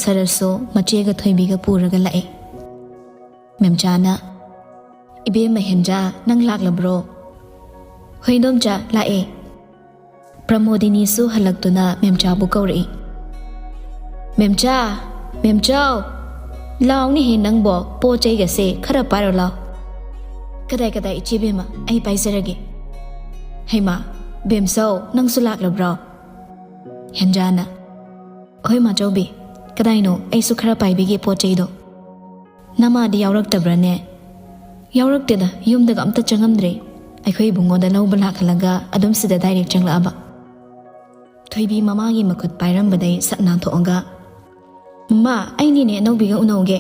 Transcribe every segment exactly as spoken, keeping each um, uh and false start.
ꯁꯔꯠꯁꯨ ꯃꯆꯦꯒ ꯊꯣꯏꯕꯤꯒ ꯄꯨꯔꯒ ꯂꯥꯛꯑꯦ꯫ ꯃꯦꯝꯆꯥꯅ, "ꯏꯕꯦꯝꯃ ꯍꯦꯟꯖꯥ, ꯅꯪ ꯂꯥꯛꯂꯕ꯭ꯔꯣ?" "ꯍꯣꯏ ꯏꯟꯗꯣꯝꯆꯥ, ꯂꯥꯛꯑꯦ꯫ ꯄ꯭ꯔꯃꯣꯗꯤꯅꯤꯁꯨ ꯍꯜꯂꯛꯇꯨꯅ ꯃꯦꯝꯆꯥꯕꯨ ꯀꯧꯔꯛꯏ꯫ "ꯃꯦꯝꯆꯥ, ꯃꯦꯝꯆꯥꯎ, ꯂꯥꯎꯅꯦꯍꯦ ꯅꯪꯕꯣ, ꯄꯣꯠ ꯆꯩꯒꯁꯦ ꯈꯔ ꯄꯥꯏꯔꯣ ꯂꯥꯎ꯫" "ꯀꯗꯥꯏ, ꯀꯗꯥꯏ, ꯏꯆꯦ ꯕꯦꯝꯃ, ꯑꯩ ꯄꯥꯏꯖꯔꯒꯦ꯫" "ꯍꯩꯃꯥ, ꯕꯦꯝꯆꯧ, ꯅꯪꯁꯨ ꯂꯥꯛꯂꯕ꯭ꯔꯣ?" ꯍꯦꯟꯖꯥꯅ, "ꯍꯣꯏ ꯃꯥꯆꯧꯕꯤ, ꯀꯗꯥꯏꯅꯣ, ꯑꯩꯁꯨ ꯈꯔ ꯄꯥꯏꯕꯤꯒꯦ ꯄꯣꯠ ꯆꯩꯗꯣ꯫" "ꯅꯃꯥꯗꯤ ꯌꯥꯎꯔꯛꯇꯕ꯭ꯔꯥꯅꯦ?" "ꯌꯥꯎꯔꯛꯇꯦꯗ, ꯌꯨꯝꯗꯒ ꯑꯝꯇ ꯆꯪꯉꯝꯗ꯭ꯔꯦ꯫ ꯑꯩꯈꯣꯏ ꯏꯕꯨꯡꯉꯣꯗ ꯂꯧꯕ ꯂꯥꯛꯍꯜꯂꯒ ꯑꯗꯨꯝ ꯁꯤꯗ ꯗꯥꯏꯔꯦꯛ ꯆꯪꯂꯛꯑꯕ꯫" ꯊꯣꯏꯕꯤ ꯃꯃꯥꯒꯤ ꯃꯈꯨꯠ ꯄꯥꯏꯔꯝꯕꯗꯩ ꯁꯠ ꯅꯥꯟꯊꯣꯛꯑꯒ, "ꯃꯃꯥ, ꯑꯩꯅꯤꯅꯦ ꯑꯅꯧꯕꯤꯒ ꯎꯅꯧꯒꯦ꯫"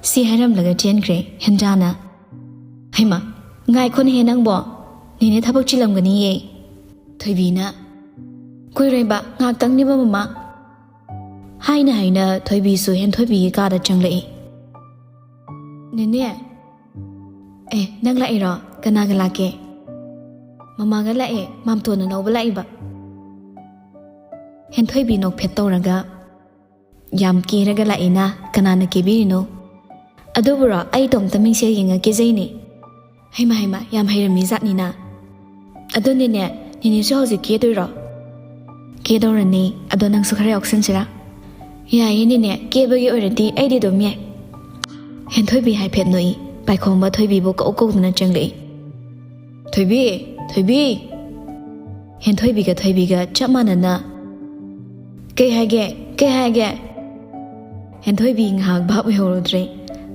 ꯁꯤ ꯍꯥꯏꯔꯝꯂꯒ ꯆꯦꯟꯈ꯭ꯔꯦ ꯍꯦꯟꯖꯥꯅ꯫ "ꯍꯩꯃꯥ, ꯉꯥꯏꯈꯣꯅꯦꯍꯦ ꯅꯪꯕꯣ, ꯅꯦꯅꯦ ꯊꯕꯛ ꯆꯤꯜꯂꯝꯒꯅꯤꯌꯦ꯫" ꯊꯣꯏꯕꯤꯅ, "ꯀꯨꯏꯔꯣꯏꯕ, ꯉꯥꯏꯍꯥꯛꯇꯪꯅꯦꯕ ꯃꯃꯥ꯫" ꯍꯥꯏꯅ ꯍꯥꯏꯅ ꯊꯣꯏꯕꯤꯁꯨ ꯍꯦꯟꯊꯣꯏꯕꯤꯒꯤ ꯀꯥꯗ ꯆꯪꯂꯛꯏ꯫ "ꯅꯦꯅꯦ꯫ ꯑꯦ, ꯅꯪ ꯂꯥꯛꯏꯔꯣ? ꯀꯅꯥꯒ ꯂꯥꯛꯀꯦ?" "ꯃꯃꯥꯒ ꯂꯥꯛꯑꯦ, ꯃꯥꯝꯇꯣꯟꯅ ꯂꯧꯕ ꯂꯥꯛꯏꯕ꯫" ꯍꯦꯟꯊꯣꯏꯕꯤ ꯅꯣꯛꯐꯦꯠ ꯇꯧꯔꯒ, "ꯌꯥꯝ ꯀꯦꯔꯒ ꯂꯥꯛꯏꯅ, ꯀꯅꯥꯅ ꯀꯦꯕꯤꯔꯤꯅꯣ?" "ꯑꯗꯨꯕꯨꯔꯣ, ꯑꯩ ꯏꯇꯣꯝꯇ ꯃꯤꯡꯁꯦꯜ ꯌꯦꯡꯉ ꯀꯦꯖꯩꯅꯦ꯫" "ꯍꯩꯃꯥ, ꯍꯩꯃꯥ, ꯌꯥꯝ ꯍꯩꯔꯝꯃꯤ ꯖꯥꯠꯅꯤꯅ꯫ ꯑꯗꯨꯅꯦꯅꯦ, ꯅꯦꯅꯦꯁꯨ ꯍꯧꯖꯤꯛ ꯀꯦꯗꯣꯏꯔꯣ?" "ꯀꯦꯗꯧꯔꯅꯤ, ꯑꯗꯣ ꯅꯪꯁꯨ ꯈꯔ ꯌꯥꯎꯁꯟꯁꯤꯔꯥ?" "ꯌꯥꯏꯌꯦ ꯅꯦꯅꯦ, ꯀꯦꯕꯒꯤ ꯑꯣꯏꯔꯗꯤ ꯑꯩꯗꯤ ꯑꯗꯨꯝ ꯌꯥꯏ꯫" ꯍꯦꯟꯊꯣꯏꯕꯤ ꯍꯥꯏꯐꯦꯠ ꯅꯣꯛꯏ꯫ ꯄꯥꯏꯈꯣꯝꯕ ꯊꯣꯏꯕꯤꯕꯨ ꯀꯧ ꯀꯧꯗꯨꯅ ꯆꯪꯂꯛꯏ꯫ "ꯊꯣꯏꯕꯤ! ꯊꯣꯏꯕꯤ!" ꯍꯦꯟꯊꯣꯏꯕꯤꯒ ꯊꯣꯏꯕꯤꯒ ꯆꯞ ꯃꯥꯟꯅꯅ, "ꯀꯩ ꯍꯥꯏꯒꯦ? ꯀꯩ ꯍꯥꯏꯒꯦ?" ꯍꯦꯟꯊꯣꯏꯕꯤ ꯉꯥꯏꯍꯥꯛ ꯚꯥꯞ ꯑꯣꯏꯍꯧꯔꯨꯗ꯭ꯔꯦ꯫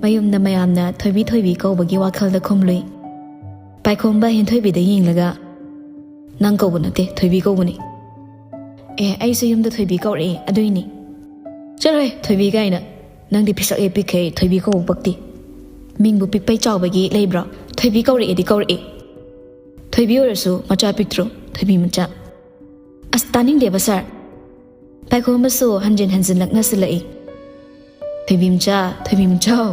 ꯃꯌꯨꯝꯗ ꯃꯌꯥꯝꯅ ꯊꯣꯏꯕꯤ ꯊꯣꯏꯕꯤ ꯀꯧꯕꯒꯤ ꯋꯥꯈꯜꯗ ꯈꯨꯝꯂꯨꯏ꯫ ꯄꯥꯏꯈꯣꯝꯕ ꯍꯦꯟꯊꯣꯏꯕꯤꯗ ꯌꯦꯡꯂꯒ, "ꯅꯪ ꯀꯧꯕ ꯅꯠꯇꯦ, ꯊꯣꯏꯕꯤ ꯀꯧꯕꯅꯤ꯫" "ꯑꯦ, ꯑꯩꯁꯨ ꯌꯨꯝꯗ ꯊꯣꯏꯕꯤ ꯀꯧꯔꯛꯑꯦ, ꯑꯗꯨꯏꯅꯤ꯫" "ꯆꯠꯂꯣꯍꯦ, ꯊꯣꯏꯕꯤ ꯀꯥꯏꯅ꯫ ꯅꯪꯗꯤ ꯄꯤꯁꯛ ꯍꯦꯛ ꯄꯤꯛꯈꯩ ꯊꯣꯏꯕꯤ ꯀꯧꯕ ꯄꯛꯇꯦ꯫ ꯃꯤꯡꯕꯨ ꯄꯤꯛꯄꯩ ꯆꯥꯎꯕꯒꯤ ꯂꯩꯕ꯭ꯔꯣ? ꯊꯣꯏꯕꯤ ꯀꯧꯔꯛꯑꯦꯗꯤ ꯀꯧꯔꯛꯑꯦ꯫ ꯊꯣꯏꯕꯤ ꯑꯣꯏꯔꯁꯨ ꯃꯆꯥ ꯄꯤꯛꯇ꯭ꯔꯣ, ꯊꯣꯏꯕꯤ ꯃꯆꯥ꯫" "ꯑꯁ, ꯇꯥꯅꯤꯡꯗꯦꯕ ꯁꯥꯔ꯫" ꯄꯥꯏꯈꯣꯝꯕꯁꯨ ꯍꯟꯖꯤꯟ ꯍꯟꯖꯤꯟ ꯂꯛꯅꯁꯤꯜꯂꯛꯏ꯫ "ꯊꯣꯏꯕꯤ ꯃꯆꯥ, ꯊꯣꯏꯕꯤ ꯃꯆꯥꯎ꯫"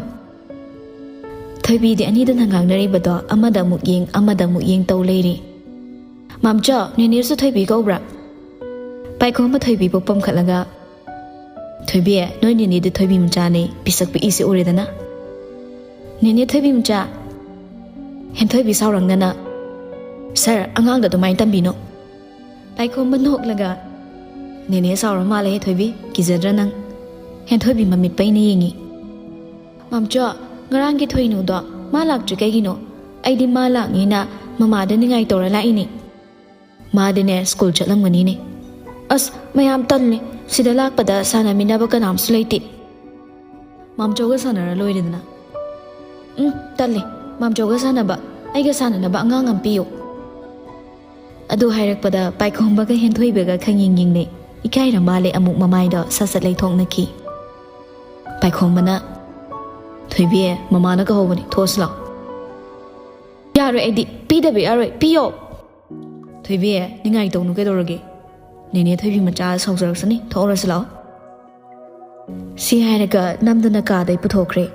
ꯊꯣꯏꯕꯤꯗꯤ ꯑꯅꯤꯗꯨꯅ ꯉꯥꯡꯅꯔꯤꯕꯗꯣ ꯑꯃꯗ ꯑꯃꯨꯛ ꯌꯦꯡ, ꯑꯃꯗ ꯑꯃꯨꯛ ꯌꯦꯡ ꯇꯧ ꯂꯩꯔꯤ꯫ "ꯃꯥꯝꯆꯥ, ꯅꯦꯅꯦꯁꯨ ꯊꯣꯏꯕꯤ ꯀꯧꯕ꯭ꯔꯥ?" ꯄꯥꯏꯈꯣꯝꯕ ꯊꯣꯏꯕꯤꯕꯨ ꯄꯝꯈꯠꯂꯒ, ꯊꯣꯏꯕꯤ, ꯅꯣꯏ ꯅꯦꯅꯦꯗꯤ ꯊꯣꯏꯕꯤ ꯃꯆꯥꯅꯦ, ꯄꯤꯁꯛ ꯄꯤꯛꯏꯁꯦ ꯎꯔꯦꯗꯅ꯫ ꯅꯦꯅꯦ ꯊꯣꯏꯕꯤ ꯃꯆꯥ, ꯍꯦꯟꯊꯣꯏꯕꯤ ꯁꯥꯎꯔꯪꯅꯅ, "ꯁꯥꯔ, ꯑꯉꯥꯡꯗ ꯑꯗꯨꯃꯥꯏꯅ ꯇꯝꯕꯤꯅꯣ"꯫ ꯄꯥꯏꯈꯣꯝꯕ ꯅꯣꯛꯂꯒ, "ꯅꯦꯅꯦ ꯁꯥꯎꯔ ꯃꯥꯜꯂꯦ ꯊꯣꯏꯕꯤ, ꯀꯤꯖꯗ꯭ꯔꯥ ꯅꯪ?" ꯍꯦꯟꯊꯣꯏꯕꯤ ꯃꯃꯤꯠ ꯄꯩꯅ ꯌꯦꯡꯉꯤ꯫ "ꯃꯥꯝꯆꯣ, ꯉꯔꯥꯡꯒꯤ ꯊꯣꯏꯅꯨꯗꯣ ꯃꯥ ꯂꯥꯛꯇ꯭ꯔꯤ ꯀꯩꯒꯤꯅꯣ? ꯑꯩꯗꯤ ꯃꯥ ꯂꯥꯛꯅꯤꯅ ꯃꯃꯥꯗ ꯅꯤꯡꯉꯥꯏ ꯇꯧꯔ ꯂꯥꯛꯏꯅꯦ꯫ ꯃꯥꯗꯤꯅꯦ ꯁ꯭ꯀꯨꯜ ꯆꯠꯂꯝꯒꯅꯤꯅꯦ꯫ ꯑꯁ, ꯃꯌꯥꯝ ꯇꯜꯂꯦ꯫ ꯁꯤꯗ ꯂꯥꯛꯄꯗ ꯁꯥꯟꯅꯃꯤꯟꯅꯕ ꯀꯅꯥꯝꯁꯨ ꯂꯩꯇꯦ꯫ ꯃꯥꯝꯆꯧꯒ ꯁꯥꯟꯅꯔ ꯂꯣꯏꯔꯦꯗꯅ꯫" "ꯎꯝ, ꯇꯜꯂꯦ꯫ ꯃꯥꯝꯆꯧꯒ ꯁꯥꯟꯅꯕ, ꯑꯩꯒ ꯁꯥꯟꯅꯅꯕ ꯑꯉꯥꯡ ꯑꯃ ꯄꯤꯌꯨ꯫" ꯑꯗꯨ ꯍꯥꯏꯔꯛꯄꯗ ꯄꯥꯏꯈꯣꯝꯕꯒ ꯍꯦꯟꯊꯣꯏꯕꯒ ꯈꯪꯌꯦꯡ ꯌꯦꯡꯅꯩ꯫ ꯏꯀꯥꯏꯔ ꯃꯥꯜꯂꯦ ꯑꯃꯨꯛ ꯃꯃꯥꯏꯗꯣ ꯁꯠ ꯁꯠ ꯂꯩꯊꯣꯛꯅꯈꯤ꯫ ꯄꯥꯏꯈꯣꯝꯕꯅ, "ꯊꯣꯏꯕꯤ, ꯃꯃꯥꯅ ꯀꯧꯍꯧꯕꯅꯦ, ꯊꯣꯛꯑꯁꯤ ꯂꯥꯛꯑꯣ꯫" "ꯌꯥꯔꯣꯏ, ꯑꯩꯗꯤ ꯄꯤꯗꯕ ꯌꯥꯔꯣꯏ, ꯄꯤꯌꯣ!" "ꯊꯣꯏꯕꯤ, ꯅꯤꯡꯉꯥꯏ ꯇꯧꯅꯨ ꯀꯩꯗꯧꯔꯒꯦ? ꯅꯦꯅꯦ ꯊꯣꯏꯕꯤ ꯃꯆꯥ ꯁꯥꯎꯖꯔꯛꯁꯅꯤ, ꯊꯣꯛꯎꯔꯁꯤ ꯂꯥꯛꯑꯣ꯫" ꯁꯤ ꯍꯥꯏꯔꯒ ꯅꯝꯗꯨꯅ ꯀꯥꯗꯩ ꯄꯨꯊꯣꯛꯈ꯭ꯔꯦ꯫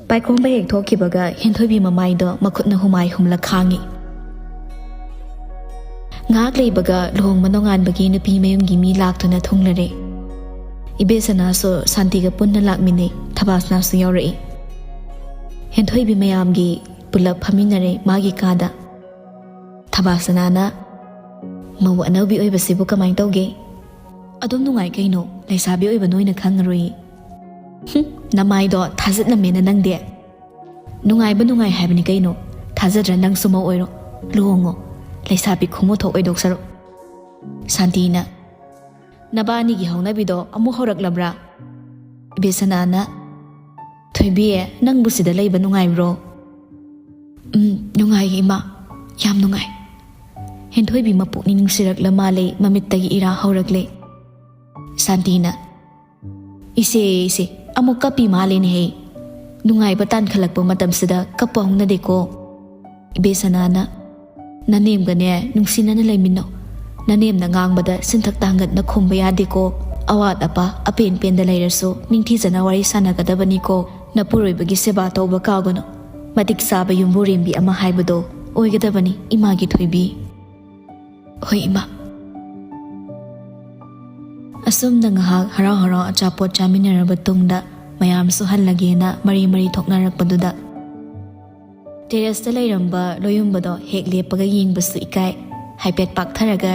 ꯄꯥꯏꯈꯣꯝꯕ ꯍꯦꯛ ꯊꯣꯛꯈꯤꯕꯒ ꯍꯦꯟꯊꯣꯏꯕꯤ ꯃꯃꯥꯏꯗꯣ ꯃꯈꯨꯠꯅ ꯍꯨꯃꯥꯏ ꯍꯨꯝꯂꯛ ꯈꯥꯡꯉꯤ꯫ ꯉꯥꯏꯍꯥꯛ ꯂꯩꯕꯒ ꯂꯨꯍꯣꯡꯕ ꯅꯣꯡꯉꯥꯟꯕꯒꯤ ꯅꯨꯄꯤ ꯃꯌꯨꯝꯒꯤ ꯃꯤ ꯂꯥꯛꯇꯨꯅ ꯊꯨꯡꯂꯔꯦ꯫ ꯏꯕꯦꯁꯅꯥꯁꯨ ꯁꯥꯟꯇꯤꯒ ꯄꯨꯟꯅ ꯂꯥꯛꯃꯤꯟꯅꯩ, ꯊꯕꯥꯁꯅꯥꯁꯨ ꯌꯥꯎꯔꯛꯏ꯫ ꯍꯦꯟꯊꯣꯏꯕꯤ ꯃꯌꯥꯝꯒꯤ ꯄꯨꯂꯞ ꯐꯝꯃꯤꯟꯅꯔꯦ ꯃꯥꯒꯤ ꯀꯥꯗ꯫ ꯊꯕꯥꯁꯅꯥꯅ, "ꯃꯧ ꯑꯅꯧꯕꯤ ꯑꯣꯏꯕꯁꯤꯕꯨ ꯀꯃꯥꯏꯅ ꯇꯧꯒꯦ?" "ꯑꯗꯨꯝ ꯅꯨꯡꯉꯥꯏ ꯀꯩꯅꯣ, ꯂꯩꯁꯥꯕꯤ ꯑꯣꯏꯕ ꯅꯣꯏꯅ ꯈꯪꯉꯔꯣꯏ꯫" "ꯍꯨꯝ, ꯅꯃꯥꯏꯗꯣ ꯊꯥꯖꯠꯂꯝꯃꯦꯅ ꯅꯪꯗꯤ꯫ ꯅꯨꯡꯉꯥꯏꯕ ꯅꯨꯡꯉꯥꯏ ꯍꯥꯏꯕꯅꯤ ꯀꯩꯅꯣ, ꯊꯥꯖꯗ꯭ꯔ ꯅꯪꯁꯨ ꯃꯧ ꯑꯣꯏꯔꯣ, ꯂꯨꯍꯣꯡꯉꯣ, ꯂꯩꯁꯥꯕꯤ ꯈꯣꯡꯃꯨ ꯊꯣꯛ ꯑꯣꯏꯗꯧ ꯁꯔꯨꯛ꯫" ꯁꯥꯟꯇꯤꯅ, "ꯅꯕꯥꯅꯤꯒꯤ ꯍꯧꯅꯕꯤꯗꯣ ꯑꯃꯨꯛ ꯍꯧꯔꯛꯂꯕ꯭ꯔꯥ?" ꯏꯕꯦꯁꯅꯥꯅ, "ꯊꯣꯏꯕꯤ, ꯅꯪꯕꯨ ꯁꯤꯗ ꯂꯩꯕ ꯅꯨꯡꯉꯥꯏꯕ꯭ꯔꯣ?" "ꯎꯝ, ꯅꯨꯡꯉꯥꯏꯌꯦ ꯏꯃꯥ, ꯌꯥꯝ ꯅꯨꯡꯉꯥꯏ꯫" ꯍꯦꯟꯊꯣꯏꯕꯤ ꯃꯄꯨꯛꯅꯤꯡ ꯅꯨꯡꯁꯤꯔꯛꯂ ꯃꯥꯜꯂꯦ, ꯃꯃꯤꯠꯇꯒꯤ ꯏꯔꯥ ꯍꯧꯔꯛꯂꯦ꯫ ꯁꯥꯟꯇꯤꯅ, "ꯏꯁꯦ, ꯏꯁꯦ, ꯑꯃꯨꯛ ꯀꯞꯄꯤ ꯃꯥꯜꯂꯦꯅꯦꯍꯦ꯫ ꯅꯨꯡꯉꯥꯏꯕ ꯇꯥꯟꯈꯠꯂꯛꯄ ꯃꯇꯝꯁꯤꯗ ꯀꯞꯄ ꯍꯧꯅꯗꯦꯀꯣ꯫" ꯏꯕꯦꯁꯅꯥꯅ, "ꯅꯅꯦꯝꯒꯅꯦ ꯅꯨꯡꯁꯤꯅꯅ ꯂꯩꯃꯤꯟꯅꯧ꯫ ꯅꯅꯦꯝꯅ ꯉꯥꯡꯕꯗ ꯁꯤꯟꯊꯛ ꯇꯥꯡꯒꯠꯅ ꯈꯨꯝꯕ ꯌꯥꯗꯦꯀꯣ꯫ ꯑꯋꯥꯠ ꯑꯄꯥ ꯑꯄꯦꯟ ꯄꯦꯟꯗ ꯂꯩꯔꯁꯨ ꯅꯤꯡꯊꯤꯖꯅ ꯋꯥꯔꯤ ꯁꯥꯟꯅꯒꯗꯕꯅꯤꯀꯣ꯫ ꯅꯄꯨꯔꯣꯏꯕꯒꯤ ꯁꯦꯕꯥ ꯇꯧꯕ ꯀꯥꯎꯒꯅꯨ꯫ ꯃꯇꯤꯛ ꯆꯥꯕ ꯌꯨꯝꯕꯨꯔꯦꯝꯕꯤ ꯑꯃ ꯍꯥꯏꯕꯗꯣ ꯑꯣꯏꯒꯗꯕꯅꯤ ꯏꯃꯥꯒꯤ ꯊꯣꯏꯕꯤ꯫" "ꯍꯣꯏ ꯏꯃꯥ꯫" ꯑꯁꯨꯝꯅ ꯉꯥꯏꯍꯥꯛ ꯍꯔꯥꯎ ꯍꯔꯥꯎ ꯑꯆꯥꯄꯣꯠ ꯆꯥꯃꯤꯟꯅꯔꯕ ꯇꯨꯡꯗ, ꯃꯌꯥꯝꯁꯨ ꯍꯜꯂꯒꯦꯅ ꯃꯔꯤ ꯃꯔꯤ ꯊꯣꯛꯅꯔꯛꯄꯗꯨꯗ, ꯇꯦꯔꯦꯁꯇ ꯂꯩꯔꯝꯕ ꯂꯣꯌꯨꯝꯕꯗꯣ ꯍꯦꯛ ꯂꯦꯞꯄꯒ ꯌꯦꯡꯕꯁꯨ ꯏꯀꯥꯏ, ꯍꯥꯏꯐꯦꯠ ꯄꯥꯛꯊꯔꯒ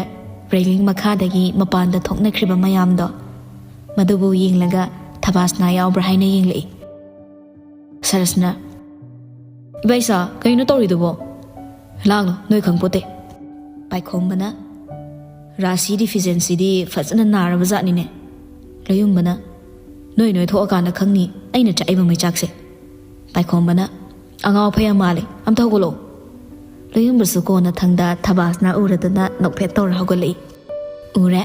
ꯔꯦꯂꯤꯡ ꯃꯈꯥꯗꯒꯤ ꯃꯄꯥꯟꯗ ꯊꯣꯛꯅꯈ꯭ꯔꯤꯕ ꯃꯌꯥꯝꯗꯣ, ꯃꯗꯨꯕꯨ ꯌꯦꯡꯂꯒ ꯊꯕꯥꯁꯅꯥ ꯌꯥꯎꯕ꯭ꯔꯥ ꯍꯥꯏꯅ ꯌꯦꯡꯂꯛꯏ꯫ ꯁꯔꯁꯅ, "ꯏꯕꯥꯏꯁꯥ, ꯀꯩꯅꯣ ꯇꯧꯔꯤꯗꯨꯕꯣ? ꯂꯥꯡꯅꯨ, ꯅꯣꯏ ꯈꯪꯄꯣꯠꯇꯦ꯫" ꯄꯥꯏꯈꯣꯝꯕꯅ, "ꯔꯥꯁꯤ ꯗꯤꯐꯤꯁꯦꯟꯁꯤꯗꯤ ꯐꯖꯅ ꯅꯥꯔꯕ ꯖꯥꯠꯅꯤꯅꯦ꯫" ꯂꯣꯌꯨꯝꯕꯅ, "ꯅꯣꯏ ꯅꯣꯏ ꯊꯣꯛꯑꯀꯥꯟꯗ ꯈꯪꯅꯤ ꯑꯩꯅ ꯆꯥꯛꯏꯕ ꯃꯩꯆꯥꯛꯁꯦ꯫" ꯄꯥꯏꯈꯣꯝꯕꯅ, "ꯑꯉꯥꯎ ꯑꯐꯩ ꯑꯃ ꯃꯥꯜꯂꯦ, ꯑꯝꯇ ꯍꯧꯒꯠꯂꯛꯑꯣ꯫" ꯂꯣꯌꯨꯝꯕꯁꯨ ꯀꯣꯟꯅ ꯊꯪꯗ ꯊꯕꯥꯁꯅ ꯎꯔꯗꯨꯅ ꯅꯣꯛꯐꯦꯠ ꯇꯧꯔ ꯍꯧꯒꯠꯂꯛꯏ꯫ "ꯎꯔꯦ꯫"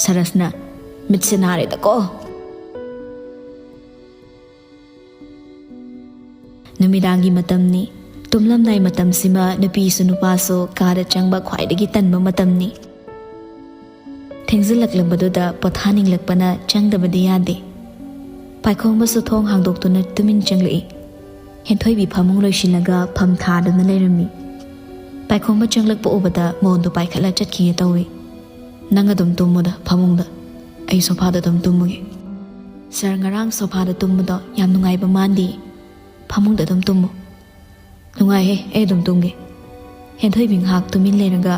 ꯁꯔꯁꯅ, "ꯃꯤꯠꯁꯦ ꯅꯥꯔꯦꯗꯀꯣ꯫" ꯅꯨꯃꯤꯗꯥꯡꯒꯤ ꯃꯇꯝꯅꯤ꯫ ꯇꯨꯝꯂꯝꯗꯥꯏ ꯃꯇꯝꯁꯤꯃ ꯅꯨꯄꯤꯁꯨ ꯅꯨꯄꯥꯁꯨ ꯀꯥꯗ ꯆꯪꯕ ꯈ꯭ꯋꯥꯏꯗꯒꯤ ꯇꯟꯕ ꯃꯇꯝꯅꯤ꯫ ꯊꯦꯡꯖꯤꯜꯂꯛꯂꯕꯗꯨꯗ ꯄꯣꯊꯥꯅꯤꯡꯂꯛꯄꯅ ꯆꯪꯗꯕꯗꯤ ꯌꯥꯗꯦ꯫ ꯄꯥꯏꯈꯣꯝꯕꯁꯨ ꯊꯣꯡ ꯍꯥꯡꯗꯣꯛꯇꯨꯅ ꯇꯨꯃꯤꯟ ꯆꯪꯂꯛꯏ꯫ ꯍꯦꯟꯊꯣꯏꯕꯤ ꯐꯃꯨꯡ ꯂꯣꯏꯁꯤꯜꯂꯒ ꯐꯝ ꯊꯥꯗꯨꯅ ꯂꯩꯔꯝꯃꯤ꯫ ꯄꯥꯏꯈꯣꯝꯕ ꯆꯪꯂꯛꯄ ꯎꯕꯗ ꯃꯣꯟꯗꯣ ꯄꯥꯏꯈꯠꯂ ꯆꯠꯈꯤꯒꯦ ꯇꯧꯏ꯫ "ꯅꯪ ꯑꯗꯨꯝ ꯇꯨꯝꯃꯨꯗ ꯐꯃꯨꯡꯗ, ꯑꯩ ꯁꯣꯐꯥꯗ ꯑꯗꯨꯝ ꯇꯨꯝꯃꯨꯒꯦ꯫" "ꯁꯥꯔ, ꯉꯔꯥꯡ ꯁꯣꯐꯥꯗ ꯇꯨꯝꯕꯗꯣ ꯌꯥꯝ ꯅꯨꯡꯉꯥꯏꯕ ꯃꯥꯟꯗꯦ꯫ ꯐꯃꯨꯡꯗ ꯑꯗꯨꯝ ꯇꯨꯝꯃꯨ꯫" "ꯅꯨꯡꯉꯥꯏꯍꯦ, ꯑꯩ ꯑꯗꯨꯝ ꯇꯨꯝꯒꯦ꯫" ꯍꯦꯟꯊꯣꯏꯕꯤ ꯉꯥꯏꯍꯥꯛ ꯇꯨꯃꯤꯟ ꯂꯩꯔꯒ,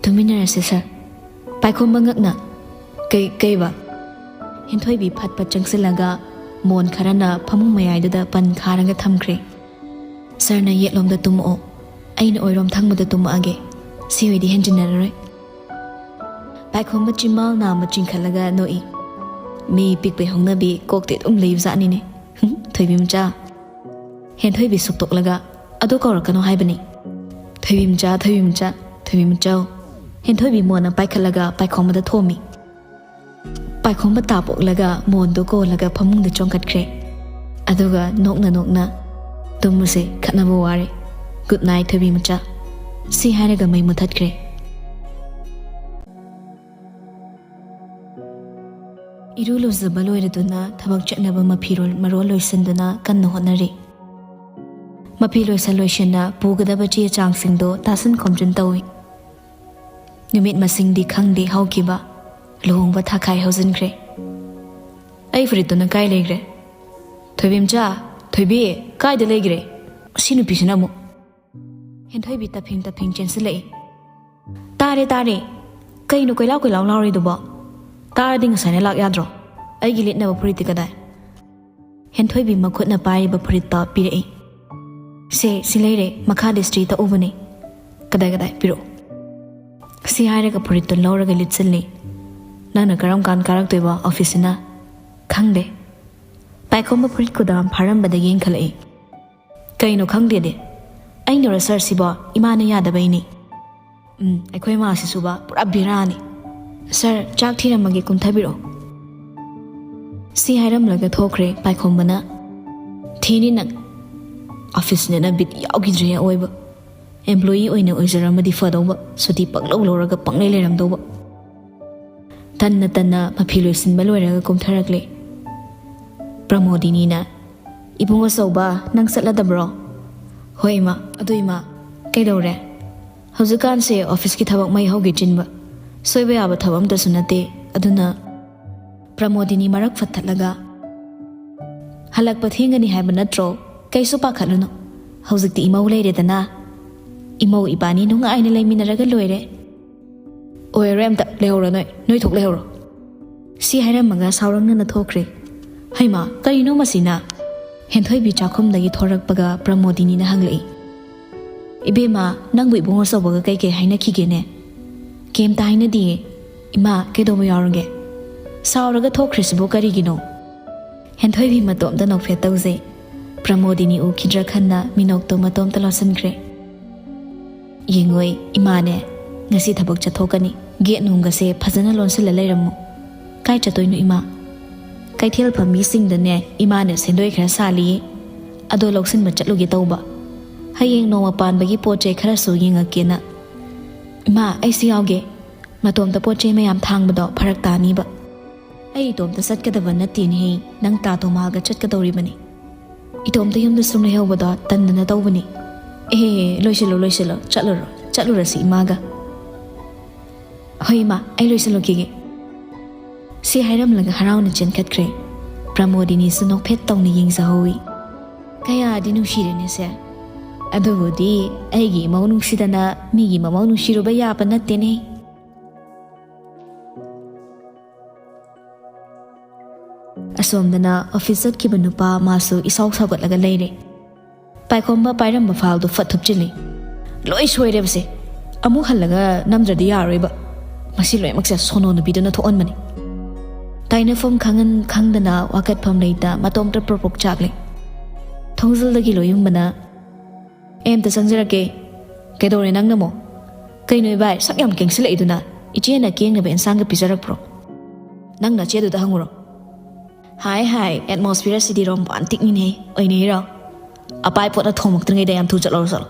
"ꯇꯨꯃꯤꯟꯅꯔꯁꯦ ꯁꯥꯔ꯫" ꯄꯥꯏꯈꯣꯝꯕ ꯉꯛꯅ, "ꯀꯩ, ꯀꯩꯕ?" ꯍꯦꯟꯊꯣꯏꯕꯤ ꯐꯠ ꯐꯠ ꯆꯪꯁꯤꯜꯂꯒ ꯃꯣꯟ ꯈꯔꯅ ꯐꯃꯨꯡ ꯃꯌꯥꯏꯗꯨꯗ ꯄꯟ ꯈꯥꯔꯒ ꯊꯝꯈ꯭ꯔꯦ꯫ "ꯁꯥꯔꯅ ꯌꯦꯠꯂꯣꯝꯗ ꯇꯨꯝꯃꯛꯑꯣ, ꯑꯩꯅ ꯑꯣꯏꯔꯣꯝ ꯊꯪꯕꯗ ꯇꯨꯝꯃꯛꯑꯒꯦ꯫ ꯁꯤ ꯑꯣꯏꯗꯤ ꯍꯦꯟꯖꯤꯟꯅꯔꯔꯣꯏ꯫" ꯄꯥꯏꯈꯣꯝꯕ ꯆꯤꯝꯕꯥꯜ ꯅꯥꯝꯃ ꯆꯤꯡꯈꯠꯂꯒ ꯅꯣꯛꯏ꯫ "ꯃꯤ ꯄꯤꯛꯄꯩ ꯍꯧꯅꯕꯤ ꯀꯣꯛꯇꯤ ꯑꯗꯨꯝ ꯂꯩꯕꯖꯥꯠꯅꯤꯅꯦ꯫ ꯍꯨꯝ, ꯊꯣꯏꯕꯤ ꯃꯆꯥ꯫" ꯍꯦꯟꯊꯣꯏꯕꯤ ꯁꯨꯛꯇꯣꯛꯂꯒ, "ꯑꯗꯨ ꯀꯧꯔꯛꯀꯅꯣ ꯍꯥꯏꯕꯅꯤ꯫" "ꯊꯣꯏꯕꯤ ꯃꯆꯥ, ꯊꯣꯏꯕꯤ ꯃꯆꯥ, ꯊꯣꯏꯕꯤ ꯃꯆꯥꯎ꯫" ꯍꯦꯟꯊꯣꯏꯕꯤ ꯃꯣꯟꯅ ꯄꯥꯏꯈꯠꯂꯒ ꯄꯥꯏꯈꯣꯝꯕꯗ ꯊꯣꯝꯃꯤ꯫ ꯄꯥꯏꯈꯣꯝꯕ ꯇꯥꯞ ꯑꯣꯛꯂꯒ ꯃꯣꯟꯗꯣ ꯀꯣꯜꯂꯒ ꯐꯃꯨꯡꯗ ꯆꯣꯡꯈꯠꯈ꯭ꯔꯦ꯫ ꯑꯗꯨꯒ ꯅꯣꯛꯅ ꯅꯣꯛꯅ, "ꯇꯨꯝꯃꯨꯁꯦ, ꯈꯠꯅꯕ ꯋꯥꯔꯦ꯫ ꯒꯨꯗ ꯅꯥꯏꯠ, ꯊꯣꯏꯕꯤ ꯃꯆꯥ꯫ ꯁꯤ ꯍꯥꯏꯔꯒ ꯃꯩ ꯃꯨꯊꯠꯈ꯭ꯔꯦ꯫" ꯏꯔꯨ ꯂꯨꯖꯕ ꯂꯣꯏꯔꯗꯨꯅ ꯊꯕꯛ ꯆꯠꯅꯕ ꯃꯐꯤꯔꯣꯜ ꯃꯔꯣꯜ ꯂꯣꯏꯁꯤꯟꯗꯨꯅ ꯀꯟꯅ ꯍꯣꯠꯅꯔꯤ꯫ ꯃꯐꯤ ꯂꯣꯏꯁꯤꯟ ꯂꯣꯏꯁꯤꯟꯅ ꯄꯨꯒꯗꯕ ꯆꯦ ꯆꯥꯡꯁꯤꯡꯗꯣ ꯇꯥꯁꯤꯟ ꯈꯣꯝꯖꯤꯟ ꯇꯧꯏ꯫ ꯅꯨꯃꯤꯠ ꯃꯁꯤꯡꯗꯤ ꯈꯪꯗꯦ ꯍꯧꯈꯤꯕ꯫ ꯂꯨꯍꯣꯡꯕ ꯊꯥꯈꯥꯏ ꯍꯧꯖꯤꯟꯈ꯭ꯔꯦ꯫ ꯑꯩ ꯐꯨꯔꯤꯠꯇꯨꯅ ꯀꯥꯏ ꯂꯩꯈ꯭ꯔꯦ? ꯊꯣꯏꯕꯤꯝꯆꯥ, ꯊꯣꯏꯕꯤ, ꯀꯥꯏꯗ ꯂꯩꯈ꯭ꯔꯦ? ꯁꯤ ꯅꯨꯄꯤꯁꯤꯅ ꯑꯃꯨꯛ꯫ ꯍꯦꯟꯊꯣꯏꯕꯤ ꯇꯞꯐꯤꯡ ꯇꯞꯐꯤꯡ ꯆꯦꯟꯁꯤꯜꯂꯛꯏ꯫ "ꯇꯥꯔꯦ, ꯇꯥꯔꯦ꯫ ꯀꯩꯅꯣ ꯀꯣꯏꯂꯥꯎ ꯀꯣꯏꯂꯥꯎ ꯂꯥꯎꯔꯤꯗꯨꯕꯣ? ꯇꯥꯔꯗꯤ ꯉꯁꯥꯏꯅ ꯂꯥꯛ ꯌꯥꯗ꯭ꯔꯣ? ꯑꯩꯒꯤ ꯂꯤꯠꯅꯕ ꯐꯨꯔꯤꯠꯇꯤ ꯀꯗꯥꯏ?" ꯍꯦꯟꯊꯣꯏꯕꯤ ꯃꯈꯨꯠꯅ ꯄꯥꯏꯔꯤꯕ ꯐꯨꯔꯤꯠꯇꯣ ꯄꯤꯔꯛꯏ꯫ "ꯁꯦ, ꯁꯤ ꯂꯩꯔꯦ, ꯃꯈꯥꯗ ꯏꯁꯇ꯭ꯔꯤ ꯇꯛꯎꯕꯅꯦ꯫ ꯀꯗꯥꯏ, ꯀꯗꯥꯏ? ꯄꯤꯔꯛꯑꯣ꯫" ꯁꯤ ꯍꯥꯏꯔꯒ ꯐꯨꯔꯤꯠꯇꯣ ꯂꯧꯔꯒ ꯂꯤꯠꯁꯤꯜꯂꯤ꯫ "ꯅꯪꯅ ꯀꯔꯝ ꯀꯥꯟ ꯀꯥꯔꯛꯇꯣꯏꯕ ꯑꯣꯐꯤꯁꯁꯤꯅ?" "ꯈꯪꯗꯦ꯫" ꯄꯥꯏꯈꯣꯝꯕ ꯐꯨꯔꯤꯠ ꯀꯨꯗꯥꯝ ꯐꯥꯔꯝꯕꯗꯒꯤ ꯏꯟꯈꯠꯂꯛꯏ꯫ "ꯀꯩꯅꯣ ꯈꯪꯗꯦꯗꯤ? ꯑꯩꯅꯔꯣ ꯁꯥꯔ ꯁꯤꯕꯣ? ꯏꯃꯥꯅ ꯌꯥꯗꯕꯩꯅꯤ꯫" "ꯎꯝ, ꯑꯩꯈꯣꯏ ꯃꯥꯁꯤꯁꯨꯕ ꯄꯨꯔꯥ ꯕꯦꯔꯥꯅꯤ꯫ ꯁꯥꯔ, ꯆꯥꯛ ꯊꯤꯔꯝꯃꯒꯦ, ꯀꯨꯝꯊꯕꯤꯔꯛꯑꯣ꯫" ꯁꯤ ꯍꯥꯏꯔꯝꯂꯒ ꯊꯣꯛꯈ꯭ꯔꯦ ꯄꯥꯏꯈꯣꯝꯕꯅ꯫ "ꯊꯤꯅꯤ ꯅꯪ꯫" ꯑꯣꯐꯤꯁꯅꯦꯅ ꯕꯤꯠ ꯌꯥꯎꯈꯤꯗ꯭ꯔꯦ ꯑꯑꯣꯏꯕ꯫ ꯑꯦꯝꯄ꯭ꯂꯣꯌꯤ ꯑꯣꯏꯅ ꯑꯣꯏꯖꯔꯝꯃꯗꯤ ꯐꯗꯧꯕ, ꯁꯨꯇꯤ ꯄꯪꯂꯧ ꯂꯧꯔꯒ ꯄꯪꯂꯩ ꯂꯩꯔꯝꯗꯧꯕ꯫ ꯇꯟꯅ ꯇꯟꯅ ꯃꯐꯤ ꯂꯣꯏꯁꯤꯟꯕ ꯂꯣꯏꯔꯒ ꯀꯨꯝꯊꯔꯛꯂꯦ꯫ ꯄ꯭ꯔꯃꯣꯗꯤꯅꯤꯅ, "ꯏꯕꯨꯡ ꯑꯆꯧꯕ, ꯅꯪ ꯆꯠꯂꯗꯕ꯭ꯔꯣ?" "ꯍꯣꯏ ꯏꯃꯥ꯫ ꯑꯗꯨ ꯏꯃꯥ, ꯀꯩꯗꯧꯔꯦ?" "ꯍꯧꯖꯤꯛꯀꯥꯟꯁꯦ ꯑꯣꯐꯤꯁꯀꯤ ꯊꯕꯛ ꯃꯩ ꯍꯧꯒꯦ ꯆꯤꯟꯕ꯫ ꯁꯣꯏꯕ ꯌꯥꯕ ꯊꯕꯛ ꯑꯝꯇꯁꯨ ꯅꯠꯇꯦ꯫ ꯑꯗꯨꯅ꯫" ꯄ꯭ꯔꯃꯣꯗꯤꯅꯤ ꯃꯔꯛ ꯐꯠꯊꯠꯂꯒ, "ꯍꯜꯂꯛꯄ ꯊꯦꯡꯒꯅꯤ ꯍꯥꯏꯕ ꯅꯠꯇ꯭ꯔꯣ? ꯀꯩꯁꯨ ꯄꯥꯈꯠꯂꯨꯅꯨ꯫ ꯍꯧꯖꯤꯛꯇꯤ ꯏꯃꯧ ꯂꯩꯔꯦꯗꯅ꯫ ꯏꯃꯧ ꯏꯕꯥꯅꯤ ꯅꯨꯡꯉꯥꯏꯅ ꯂꯩꯃꯤꯟꯅꯔꯒ ꯂꯣꯏꯔꯦ꯫" "ꯑꯣꯏꯔꯣꯏ ꯑꯝꯇ꯫ ꯂꯩꯍꯧꯔꯣ ꯅꯣꯏ꯫ ꯅꯣꯏ ꯊꯣꯛ ꯂꯩꯍꯧꯔꯣ꯫" ꯁꯤ ꯍꯥꯏꯔꯝꯃꯒ ꯁꯥꯎꯔꯪꯅꯅ ꯊꯣꯛꯈ꯭ꯔꯦ꯫ "ꯍꯩꯃꯥ, ꯀꯔꯤꯅꯣ ꯃꯁꯤꯅ?" ꯍꯦꯟꯊꯣꯏꯕꯤ ꯆꯥꯛꯈꯨꯝꯗꯒꯤ ꯊꯣꯔꯛꯄꯒ ꯄ꯭ꯔꯃꯣꯗꯤꯅꯤꯅ ꯍꯪꯂꯛꯏ꯫ "ꯏꯕꯦꯝꯃ, ꯅꯪꯕꯨ ꯏꯕꯨꯡ ꯑꯆꯧꯕꯒ ꯀꯩꯀꯩ ꯍꯥꯏꯅꯈꯤꯒꯦꯅꯦ?" "ꯀꯩꯝꯇ ꯍꯥꯏꯅꯗꯤꯌꯦ꯫ ꯏꯃꯥ, ꯀꯩꯗꯧꯕ ꯌꯥꯎꯔꯒꯦ? ꯁꯥꯎꯔꯒ ꯊꯣꯛꯈ꯭ꯔꯤꯁꯤꯕꯨ ꯀꯔꯤꯒꯤꯅꯣ?" ꯍꯦꯟꯊꯣꯏꯕꯤ ꯃꯇꯣꯝꯇ ꯅꯣꯛꯐꯦꯠ ꯇꯧꯖꯩ꯫ ꯄ꯭ꯔꯃꯣꯗꯤꯅꯤ ꯎꯈꯤꯗ꯭ꯔꯥ ꯈꯟꯅ ꯃꯤꯅꯣꯛꯇꯣ ꯃꯇꯣꯝꯇ ꯂꯣꯠꯁꯤꯟꯈ꯭ꯔꯦ꯫ "ꯌꯦꯡꯉꯣꯏ, ꯏꯃꯥꯅꯦ ꯉꯁꯤ ꯊꯕꯛ ꯆꯠꯊꯣꯛꯀꯅꯤ꯫ ꯒꯦꯠ ꯅꯨꯡꯒꯁꯦ ꯐꯖꯅ ꯂꯣꯟꯁꯤꯜꯂ ꯂꯩꯔꯝꯃꯨ꯫" "ꯀꯥꯏ ꯆꯠꯇꯣꯏꯅꯣ ꯏꯃꯥ?" "ꯀꯩꯊꯦꯜ ꯐꯝꯕꯤꯁꯤꯡꯗꯅꯦ ꯏꯃꯥꯅ ꯁꯦꯟꯗꯣꯏ ꯈꯔ ꯁꯥꯜꯂꯤꯌꯦ, ꯑꯗꯣ ꯂꯧꯁꯤꯟꯕ ꯆꯠꯂꯨꯒꯦ ꯇꯧꯕ꯫ ꯍꯌꯦꯡ ꯅꯣꯡꯃ ꯄꯥꯟꯕꯒꯤ ꯄꯣꯠ ꯆꯩ ꯈꯔꯁꯨ ꯌꯦꯡꯉꯛꯀꯦꯅ꯫" "ꯏꯃꯥ, ꯑꯩꯁꯨ ꯌꯥꯎꯒꯦ꯫ ꯃꯇꯣꯝꯇ ꯄꯣꯠ ꯆꯩ ꯃꯌꯥꯝ ꯊꯥꯡꯕꯗꯣ ꯐꯔꯛ ꯇꯥꯅꯤꯕ꯫" "ꯑꯩ ꯏꯇꯣꯝꯇ ꯆꯠꯀꯗꯕ ꯅꯠꯇꯦꯅꯦꯍꯦ, ꯅꯪ ꯇꯥ ꯇꯣꯃꯥꯒ ꯆꯠꯀꯗꯧꯔꯤꯕꯅꯤ꯫ ꯏꯇꯣꯝꯇ ꯌꯨꯝꯗ ꯁꯨꯝ ꯂꯩꯍꯧꯕꯗꯣ ꯇꯟꯗꯅ ꯇꯧꯕꯅꯤ꯫" "ꯑꯦ, ꯂꯣꯏꯁꯤꯜꯂꯣ, ꯂꯣꯏꯁꯤꯜꯂꯣ, ꯆꯠꯂꯨꯔꯣ, ꯆꯠꯂꯨꯔꯁꯤ ꯏꯃꯥꯒ꯫" "ꯍꯣꯏ ꯏꯃꯥ, ꯑꯩ ꯂꯣꯏꯁꯤꯜꯂꯨꯈꯤꯒꯦ꯫" ꯁꯤ ꯍꯥꯏꯔꯝꯂꯒ ꯍꯔꯥꯎꯅ ꯆꯦꯟꯈꯠꯈ꯭ꯔꯦ꯫ ꯄ꯭ꯔꯃꯣꯗꯤꯅꯤꯁꯨ ꯅꯣꯛꯐꯦꯠ ꯇꯧꯅ ꯌꯦꯡꯖꯍꯧꯏ꯫ "ꯀꯌꯥꯗꯤ ꯅꯨꯡꯁꯤꯔꯦꯅꯦꯁꯦ꯫ ꯑꯗꯨꯕꯨꯗꯤ ꯑꯩꯒꯤ ꯏꯃꯧ ꯅꯨꯡꯁꯤꯗꯅ ꯃꯤꯒꯤ ꯃꯃꯧ ꯅꯨꯡꯁꯤꯔꯨꯕ ꯌꯥꯕ ꯅꯠꯇꯦꯅꯦ"꯫ ꯑꯁꯣꯝꯗꯅ ꯑꯣꯐꯤꯁ ꯆꯠꯈꯤꯕ ꯅꯨꯄꯥ ꯃꯥꯁꯨ ꯏꯁꯥꯎ ꯁꯥꯎꯒꯠꯂꯒ ꯂꯩꯔꯦ꯫ ꯄꯥꯏꯈꯣꯝꯕ ꯄꯥꯏꯔꯝꯕ ꯐꯥꯏꯜꯗꯨ ꯐꯠ ꯊꯨꯞꯆꯤꯜꯂꯤ꯫ "ꯂꯣꯏ ꯁꯣꯏꯔꯦꯕꯁꯦ꯫ ꯑꯃꯨꯛ ꯍꯜꯂꯒ ꯅꯝꯗ꯭ꯔꯗꯤ ꯌꯥꯔꯣꯏꯕ꯫ ꯃꯁꯤ ꯂꯣꯏꯅꯃꯛꯁꯦ ꯁꯣꯅꯣ ꯅꯨꯄꯤꯗꯨꯅ ꯊꯣꯛꯍꯟꯕꯅꯤ"꯫ ꯇꯥꯏꯅꯐꯝ ꯈꯪꯍꯟ ꯈꯪꯗꯅ ꯋꯥꯀꯠꯐꯝ ꯂꯩꯇ ꯃꯇꯣꯝꯇ ꯄ꯭ꯔꯣꯄꯣꯛ ꯆꯥꯛꯂꯦ꯫ ꯊꯣꯡꯖꯤꯜꯗꯒꯤ ꯂꯣꯏꯌꯨꯝꯕꯅ, "ꯑꯩ ꯑꯝꯇ ꯆꯪꯖꯔꯛꯀꯦ"꯫ "ꯀꯩꯗꯧꯔꯦ ꯅꯪꯅꯃꯣ?" "ꯀꯩꯅꯣ ꯏꯕꯥꯏ, ꯁꯛ ꯌꯥꯝ ꯀꯦꯡꯁꯤꯜꯂꯛꯏꯗꯨꯅ? ꯏꯆꯦꯅ ꯀꯦꯡꯅꯕ ꯏꯟꯁꯥꯡꯒ ꯄꯤꯖꯔꯛꯄ꯭ꯔꯣ?" "ꯅꯪ ꯅꯆꯦꯗꯨꯗ ꯍꯪꯉꯨꯔꯣ"꯫ "ꯍꯥꯏ ꯍꯥꯏ, ꯑꯦꯠꯃꯣꯁꯐꯤꯌꯔ ꯑꯁꯤꯗꯤ ꯔꯣꯃꯥꯟꯇꯤꯛꯅꯤꯅꯦ, ꯑꯣꯏꯅꯩꯔꯣ? ꯑꯄꯥꯏ ꯄꯣꯠꯅ ꯊꯣꯝꯃꯛꯇ꯭ꯔꯤꯉꯩꯗ ꯌꯥꯝ ꯊꯨ ꯆꯠꯂꯧꯔꯣ ꯆꯠꯂꯣ"꯫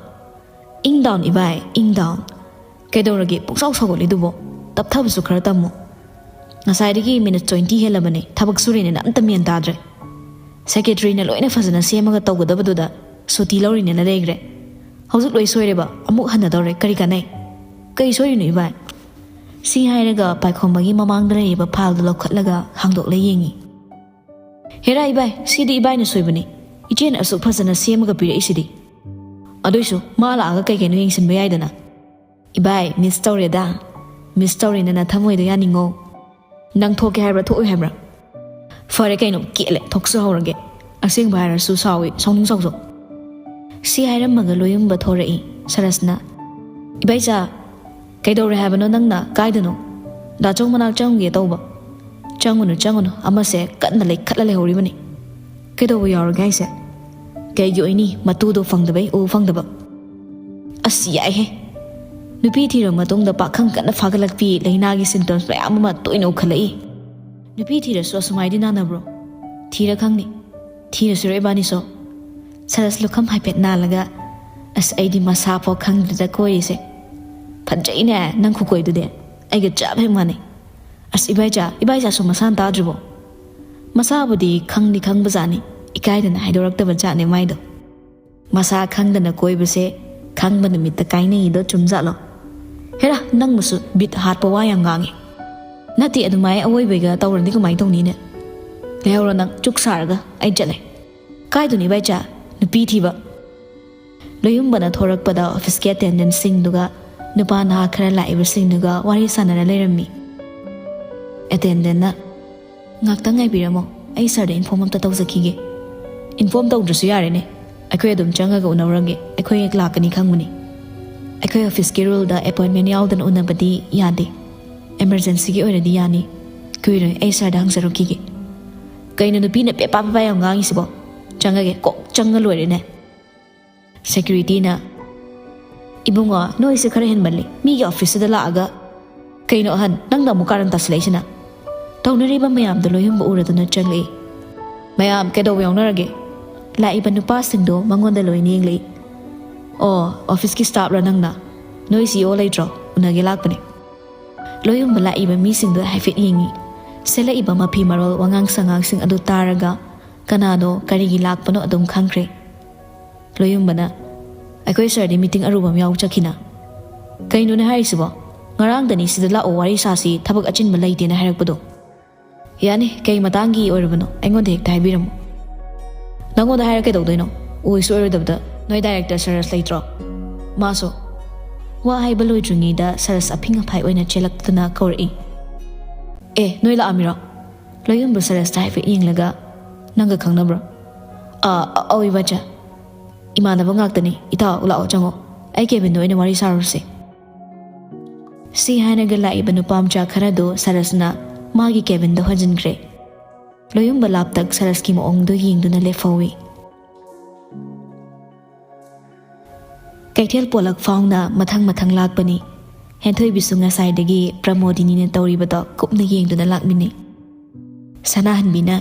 "ꯏꯪ ꯗꯥꯎꯟ ꯏꯕꯥꯏ, ꯏꯪ ꯗꯥꯎꯟ꯫ ꯀꯩꯗꯧꯔꯒꯦ ꯄꯨꯡꯁꯥꯎ ꯁꯥꯎꯒꯠꯂꯤꯗꯨꯕꯣ? ꯇꯞꯊꯕꯁꯨ ꯈꯔ ꯇꯝꯃꯨ꯫ ꯉꯁꯥꯏꯗꯒꯤ ꯃꯤꯅꯤꯠ ꯇ꯭ꯋꯦꯟꯇꯤ ꯍꯦꯜꯂꯕꯅꯦ, ꯊꯕꯛ ꯁꯨꯔꯤꯅꯦꯅ ꯑꯝꯇ ꯃꯦꯟ ꯇꯥꯗ꯭ꯔꯦ꯫ ꯁꯦꯀ꯭ꯔꯦꯇꯔꯤꯅ ꯂꯣꯏꯅ ꯐꯖꯅ ꯁꯦꯝꯃꯒ ꯇꯧꯒꯗꯕꯗꯨꯗ ꯁꯨꯇꯤ ꯂꯧꯔꯤꯅꯦꯅ ꯂꯩꯈ꯭ꯔꯦ꯫ ꯍꯧꯖꯤꯛ ꯂꯣꯏ ꯁꯣꯏꯔꯦꯕ, ꯑꯃꯨꯛ ꯍꯟꯅꯗꯧꯔꯦ, ꯀꯔꯤ ꯀꯥꯟꯅꯩ?" "ꯀꯩ ꯁꯣꯏꯔꯤꯅꯣ ꯏꯕꯥꯏ?" ꯁꯤ ꯍꯥꯏꯔꯒ ꯄꯥꯏꯈꯣꯝꯕꯒꯤ ꯃꯃꯥꯡꯗ ꯂꯩꯔꯤꯕ ꯐꯥꯏꯜꯗꯨ ꯂꯧꯈꯠꯂꯒ ꯍꯥꯡꯗꯣꯛꯂ ꯌꯦꯡꯉꯤ꯫ "ꯍꯦꯔꯥ ꯏꯕꯥꯏ, ꯁꯤꯗꯤ ꯏꯕꯥꯏꯅ ꯁꯣꯏꯕꯅꯤ꯫ ꯏꯆꯦꯅ ꯑꯁꯨꯛ ꯐꯖꯅ ꯁꯦꯝꯃꯒ ꯄꯤꯔꯛꯏꯁꯤꯗꯤ꯫ ꯑꯗꯨꯏꯁꯨ ꯃꯥ ꯂꯥꯛꯑꯒ ꯀꯩ ꯀꯩꯅꯣ ꯌꯦꯡꯁꯤꯟꯕ ꯌꯥꯏꯗꯅ"꯫ "ꯏꯕꯥꯏ, ꯃꯤꯁ ꯇꯧꯔꯦꯗ꯫ ꯃꯤꯁ ꯇꯧꯔꯦꯅ ꯅꯊꯃꯣꯏꯗꯣ ꯌꯥꯅꯤꯡꯉꯣ꯫ ꯅꯪ ꯊꯣꯛꯀꯦ ꯍꯥꯏꯕ꯭ꯔꯥ, ꯊꯣꯛꯑꯣꯏ ꯍꯥꯏꯕ꯭ꯔꯥ?" "ꯐꯔꯦ ꯀꯩꯅꯣ, ꯀꯦꯠꯂꯦ, ꯊꯣꯛꯆꯍꯧꯔꯒꯦ꯫ ꯑꯁꯦꯡꯕ ꯍꯥꯏꯔꯁꯨ ꯁꯥꯎꯏ, ꯁꯥꯎꯅꯤꯡ ꯁꯥꯎꯖꯧ"꯫ ꯁꯤ ꯍꯥꯏꯔꯝꯃꯒ ꯂꯣꯏꯌꯨꯝꯕ ꯊꯣꯔꯛꯏ꯫ ꯁꯔꯁꯅ, "ꯏꯕꯥꯏꯆꯥ, ꯀꯩꯗꯧꯔꯦ ꯍꯥꯏꯕꯅꯣ ꯅꯪꯅ? ꯀꯥꯏꯗꯅꯣ?" "ꯗꯥꯆꯧ ꯃꯅꯥꯛ ꯆꯪꯉꯨꯒꯦ ꯇꯧꯕ"꯫ "ꯆꯪꯉꯨꯅꯨ, ꯆꯪꯉꯨꯅꯨ, ꯑꯃꯁꯦ ꯀꯟꯅ ꯂꯩꯈꯠꯂ ꯂꯩꯍꯧꯔꯤꯕꯅꯤ"꯫ "ꯀꯩꯗꯧꯕ ꯌꯥꯎꯔꯒꯦ ꯍꯥꯏꯁꯦ?" "ꯀꯩꯒꯤ ꯑꯣꯏꯅꯤ? ꯃꯇꯨꯗꯣ ꯐꯪꯗꯕꯩ, ꯎ ꯐꯪꯗꯕ"꯫ "ꯑꯁ, ꯌꯥꯏꯍꯦ! ꯅꯨꯄꯤ ꯊꯤꯔꯕ ꯃꯇꯨꯡꯗ ꯄꯥꯈꯪ ꯀꯟꯅ ꯐꯥꯒꯠꯂꯛꯄꯤ ꯂꯥꯏꯅꯥꯒꯤ ꯁꯤꯝꯇꯝꯁ ꯃꯌꯥꯝ ꯑꯃ ꯇꯣꯏꯅ ꯎꯈꯠꯂꯛꯏ꯫ ꯅꯨꯄꯤ ꯊꯤꯔꯁꯨ ꯑꯁꯨꯃꯥꯏꯗꯤ ꯅꯥꯅꯕ꯭ꯔꯣ? ꯊꯤꯔ ꯈꯪꯅꯤ꯫ ꯊꯤꯔꯁꯤꯔꯣ ꯏꯕꯥꯅꯤꯁꯨ?" ꯁꯔꯁ ꯂꯨꯈꯝ ꯍꯥꯏꯐꯦꯠ ꯅꯥꯜꯂꯒ, "ꯑꯁ, ꯑꯩꯗꯤ ꯃꯁꯥ ꯐꯥꯎ ꯈꯪꯗ꯭ꯔꯤꯗ ꯀꯣꯏꯔꯤꯁꯦ꯫ ꯐꯖꯩꯅꯦ ꯅꯪ ꯈꯨꯀꯣꯏꯗꯨꯗꯤ, ꯑꯩꯒ ꯆꯞ ꯍꯦꯛ ꯃꯥꯟꯅꯩ꯫ ꯑꯁ, ꯏꯕꯥꯏꯆꯥ, ꯏꯕꯥꯏꯆꯥꯁꯨ ꯃꯁꯥꯅ ꯇꯥꯗ꯭ꯔꯤꯕꯣ?" ꯃꯁꯥꯕꯨꯗꯤ ꯈꯪꯗꯤ ꯈꯪꯕꯖꯥꯠꯅꯤ, ꯏꯀꯥꯏꯗꯅ ꯍꯥꯏꯗꯣꯔꯛꯇꯕ ꯖꯥꯠꯅꯦ ꯃꯥꯏꯗꯣ꯫ ꯃꯁꯥ ꯈꯪꯗꯅ ꯀꯣꯏꯕꯁꯦ ꯈꯪꯕ ꯅꯨꯃꯤꯠꯇ ꯀꯥꯏꯅꯩꯗꯣ ꯆꯨꯝꯖꯥꯠꯂꯣ? ꯍꯦꯔꯥ, ꯅꯪꯅꯁꯨ ꯕꯤꯠ ꯍꯥꯠꯄ ꯋꯥ ꯌꯥꯝ ꯉꯥꯡꯉꯤ꯫ ꯅꯠꯇꯦ, ꯑꯗꯨꯃꯥꯏꯅ ꯑꯋꯣꯏꯕꯩꯒ ꯇꯧꯔꯗꯤ ꯀꯃꯥꯏꯅ ꯇꯧꯅꯤꯅꯦ? ꯂꯩꯍꯧꯔꯣ ꯅꯪ, ꯆꯨꯛ ꯁꯥꯔꯒ꯫ ꯑꯩ ꯆꯠꯂꯦ꯫ ꯀꯥꯏꯗꯨꯅꯤ ꯏꯕꯥꯏꯆꯥ? ꯅꯨꯄꯤ ꯊꯤꯕ꯫ ꯂꯣꯌꯨꯝꯕꯅ ꯊꯣꯔꯛꯄꯗ ꯑꯣꯐꯤꯁꯀꯤ ꯑꯦꯇꯦꯟꯗꯦꯟꯁꯤꯡꯗꯨꯒ ꯅꯨꯄꯥ ꯅꯍꯥ ꯈꯔ ꯂꯥꯛꯏꯕꯁꯤꯡꯗꯨꯒ ꯋꯥꯔꯤ ꯁꯥꯟꯅꯔ ꯂꯩꯔꯝꯃꯤ꯫ ꯑꯦꯇꯦꯟꯗꯦꯟꯅ, "ꯉꯥꯛꯇꯪ ꯉꯥꯏꯕꯤꯔꯝꯃꯣ, ꯑꯩ ꯁꯥꯔꯗ ꯏꯟꯐꯣꯔꯝ ꯑꯝꯇ ꯇꯧꯖꯈꯤꯒꯦ꯫" "ꯏꯟꯐꯣꯔꯝ ꯇꯧꯗ꯭ꯔꯁꯨ ꯌꯥꯔꯦꯅꯦ, ꯑꯩꯈꯣꯏ ꯑꯗꯨꯝ ꯆꯪꯉꯒ ꯎꯅꯧꯔꯒꯦ, ꯑꯩꯈꯣꯏ ꯍꯦꯛ ꯂꯥꯛꯀꯅꯤ ꯈꯪꯕꯅꯤ꯫ ꯑꯩꯈꯣꯏ ꯑꯣꯐꯤꯁꯀꯤ ꯔꯨꯜꯗ ꯑꯦꯄꯣꯏꯟꯃꯦꯟ ꯌꯥꯎꯗꯅ ꯎꯅꯕꯗꯤ ꯌꯥꯗꯦ, ꯑꯦꯃꯔꯖꯦꯟꯁꯤꯒꯤ ꯑꯣꯏꯔꯗꯤ ꯌꯥꯅꯤ꯫ ꯀꯨꯏꯔꯣꯏ, ꯑꯩ ꯁꯥꯔꯗ ꯍꯪꯖꯔꯛꯈꯤꯒꯦ꯫" "ꯀꯩꯅꯣ ꯅꯨꯄꯤꯅ ꯄꯦꯄꯥ ꯄꯦꯄꯥ ꯌꯥꯝ ꯉꯥꯡꯉꯤꯁꯤꯕꯣ? ꯆꯪꯉꯒꯦ, ꯀꯣꯛ ꯆꯪꯉ ꯂꯣꯏꯔꯦꯅꯦ꯫" ꯁꯦꯀ꯭ꯌꯨꯔꯤꯇꯤꯅ, "ꯏꯕꯨꯡꯉꯣ, ꯅꯣꯏꯁꯦ ꯈꯔ ꯍꯦꯟꯃꯜꯂꯤ꯫ ꯃꯤꯒꯤ ꯑꯣꯐꯤꯁꯇꯨꯗ ꯂꯥꯛꯑꯒ ꯀꯩꯅꯣ ꯑꯍꯟ, ꯅꯪꯅ ꯑꯃꯨꯛ ꯀꯥꯔꯟ ꯇꯥꯁꯤꯜꯂꯛꯏꯁꯤꯅ?" ꯇꯧꯅꯔꯤꯕ ꯃꯌꯥꯝꯗꯣ ꯂꯣꯌꯨꯝꯕ ꯎꯔꯗꯨꯅ ꯆꯪꯂꯛꯏ꯫ "ꯃꯌꯥꯝ ꯀꯩꯗꯧꯕ ꯌꯥꯎꯅꯔꯒꯦ?" ꯂꯥꯛꯏꯕ ꯅꯨꯄꯥꯁꯤꯡꯗꯣ ꯃꯉꯣꯟꯗ ꯂꯣꯏꯅ ꯌꯦꯡꯂꯛꯏ꯫ "ꯑꯣ, ꯑꯣꯐꯤꯁꯀꯤ ꯁ꯭ꯇꯥꯐꯔꯥ ꯅꯪꯅ? ꯅꯣꯏ ꯁꯤ ꯏ ꯑꯣ ꯂꯩꯇ꯭ꯔꯣ? ꯎꯅꯒꯦ ꯂꯥꯛꯄꯅꯦ꯫" ꯂꯣꯌꯨꯝꯕ ꯂꯥꯛꯏꯕ ꯃꯤꯁꯤꯡꯗꯣ ꯍꯥꯏꯐꯦꯠ ꯌꯦꯡꯉꯤ꯫ ꯁꯦꯠꯂꯛꯏꯕ ꯃꯐꯤ ꯃꯔꯣꯜ, ꯋꯥꯉꯥꯡ ꯁꯉꯥꯡꯁꯤꯡ ꯑꯗꯨ ꯇꯥꯔꯒ ꯀꯅꯥꯅꯣ, ꯀꯔꯤꯒꯤ ꯂꯥꯛꯄꯅꯣ ꯑꯗꯨꯝ ꯈꯪꯈ꯭ꯔꯦ꯫ ꯂꯣꯌꯨꯝꯕꯅ, "ꯑꯩꯈꯣꯏ ꯁꯥꯔꯗꯤ ꯃꯤꯇꯤꯡ ꯑꯔꯨꯕ ꯑꯃ ꯌꯥꯎ ꯆꯠꯈꯤꯅ꯫" "ꯀꯩꯅꯣꯅꯦ ꯍꯥꯏꯔꯤꯁꯤꯕꯣ? ꯉꯔꯥꯡꯗꯅꯤ ꯁꯤꯗ ꯂꯥꯛꯑꯣ, ꯋꯥꯔꯤ ꯁꯥꯁꯤ, ꯊꯕꯛ ꯑꯆꯤꯟꯕ ꯂꯩꯇꯦꯅ ꯍꯥꯏꯔꯛꯄꯗꯣ꯫" "ꯌꯥꯅꯤ, ꯀꯩ ꯃꯇꯥꯡꯒꯤ ꯑꯣꯏꯔꯕꯅꯣ? ꯑꯩꯉꯣꯟꯗ ꯍꯦꯛꯇ ꯍꯥꯏꯕꯤꯔꯝꯃꯨ꯫" "ꯅꯪꯉꯣꯟꯗ ꯍꯥꯏꯔ ꯀꯩꯗꯧꯗꯣꯏꯅꯣ? ꯑꯣꯏꯁꯨ ꯑꯣꯏꯔꯣꯏꯗꯕꯗ꯫ ꯅꯣꯏ ꯗꯥꯏꯔꯦꯛꯇꯔ ꯁꯔꯁ ꯂꯩꯇ꯭ꯔꯣ? ꯃꯥꯁꯨ꯫" ꯋꯥ ꯍꯥꯏꯕ ꯂꯣꯏꯗ꯭ꯔꯤꯉꯩꯗ ꯁꯔꯁ ꯑꯐꯤꯡ ꯑꯐꯥꯏ ꯑꯣꯏꯅ ꯆꯦꯜꯂꯛꯇꯨꯅ ꯀꯧꯔꯛꯏ꯫ "ꯑꯦ, ꯅꯣꯏ ꯂꯥꯛꯑꯝꯃꯤꯔꯣ?" ꯂꯣꯌꯨꯝꯕ ꯁꯔꯁꯇ ꯍꯥꯏꯐꯦꯠ ꯌꯦꯡꯂꯒ, "ꯅꯪꯒ ꯈꯪꯅꯕ꯭ꯔꯣ?" "ꯑꯥ, ꯑ-, ꯑꯧ, ꯏꯕꯥꯆꯥ꯫ ꯏꯃꯥꯟꯅꯕ ꯉꯥꯛꯇꯅꯤ꯫ ꯏꯇꯥꯎ, ꯂꯥꯛꯑꯣ, ꯆꯪꯉꯣ꯫ ꯑꯩ ꯀꯦꯕꯤꯟꯗ ꯑꯣꯏꯅ ꯋꯥꯔꯤ ꯁꯥꯔꯨꯔꯁꯦ꯫" ꯁꯤ ꯍꯥꯏꯅꯒ ꯂꯥꯛꯏꯕ ꯅꯨꯄꯥ ꯃꯆꯥ ꯈꯔꯗꯨ ꯁꯔꯁꯅ ꯃꯥꯒꯤ ꯀꯦꯕꯤꯟꯗ ꯍꯣꯟꯖꯤꯟꯈ꯭ꯔꯦ꯫ ꯂꯣꯌꯨꯝꯕ ꯂꯥꯞꯇꯛ ꯁꯔꯁꯀꯤ ꯃꯑꯣꯡꯗꯨ ꯌꯦꯡꯗꯨꯅ ꯂꯦꯞꯍꯧꯏ꯫ ꯀꯩꯊꯦꯜ ꯄꯣꯂꯛ ꯐꯥꯎꯅ ꯃꯊꯪ ꯃꯊꯪ ꯂꯥꯛꯄꯅꯤ꯫ ꯍꯦꯟꯊꯣꯏꯕꯤꯁꯨ ꯉꯁꯥꯏꯗꯒꯤ ꯄ꯭ꯔꯃꯣꯗꯤꯅꯤꯅ ꯇꯧꯔꯤꯕꯗꯣ ꯀꯨꯞꯅ ꯌꯦꯡꯗꯨꯅ ꯂꯥꯛꯃꯤꯟꯅꯩ꯫ ꯁꯅꯥꯍꯟꯕꯤꯅ,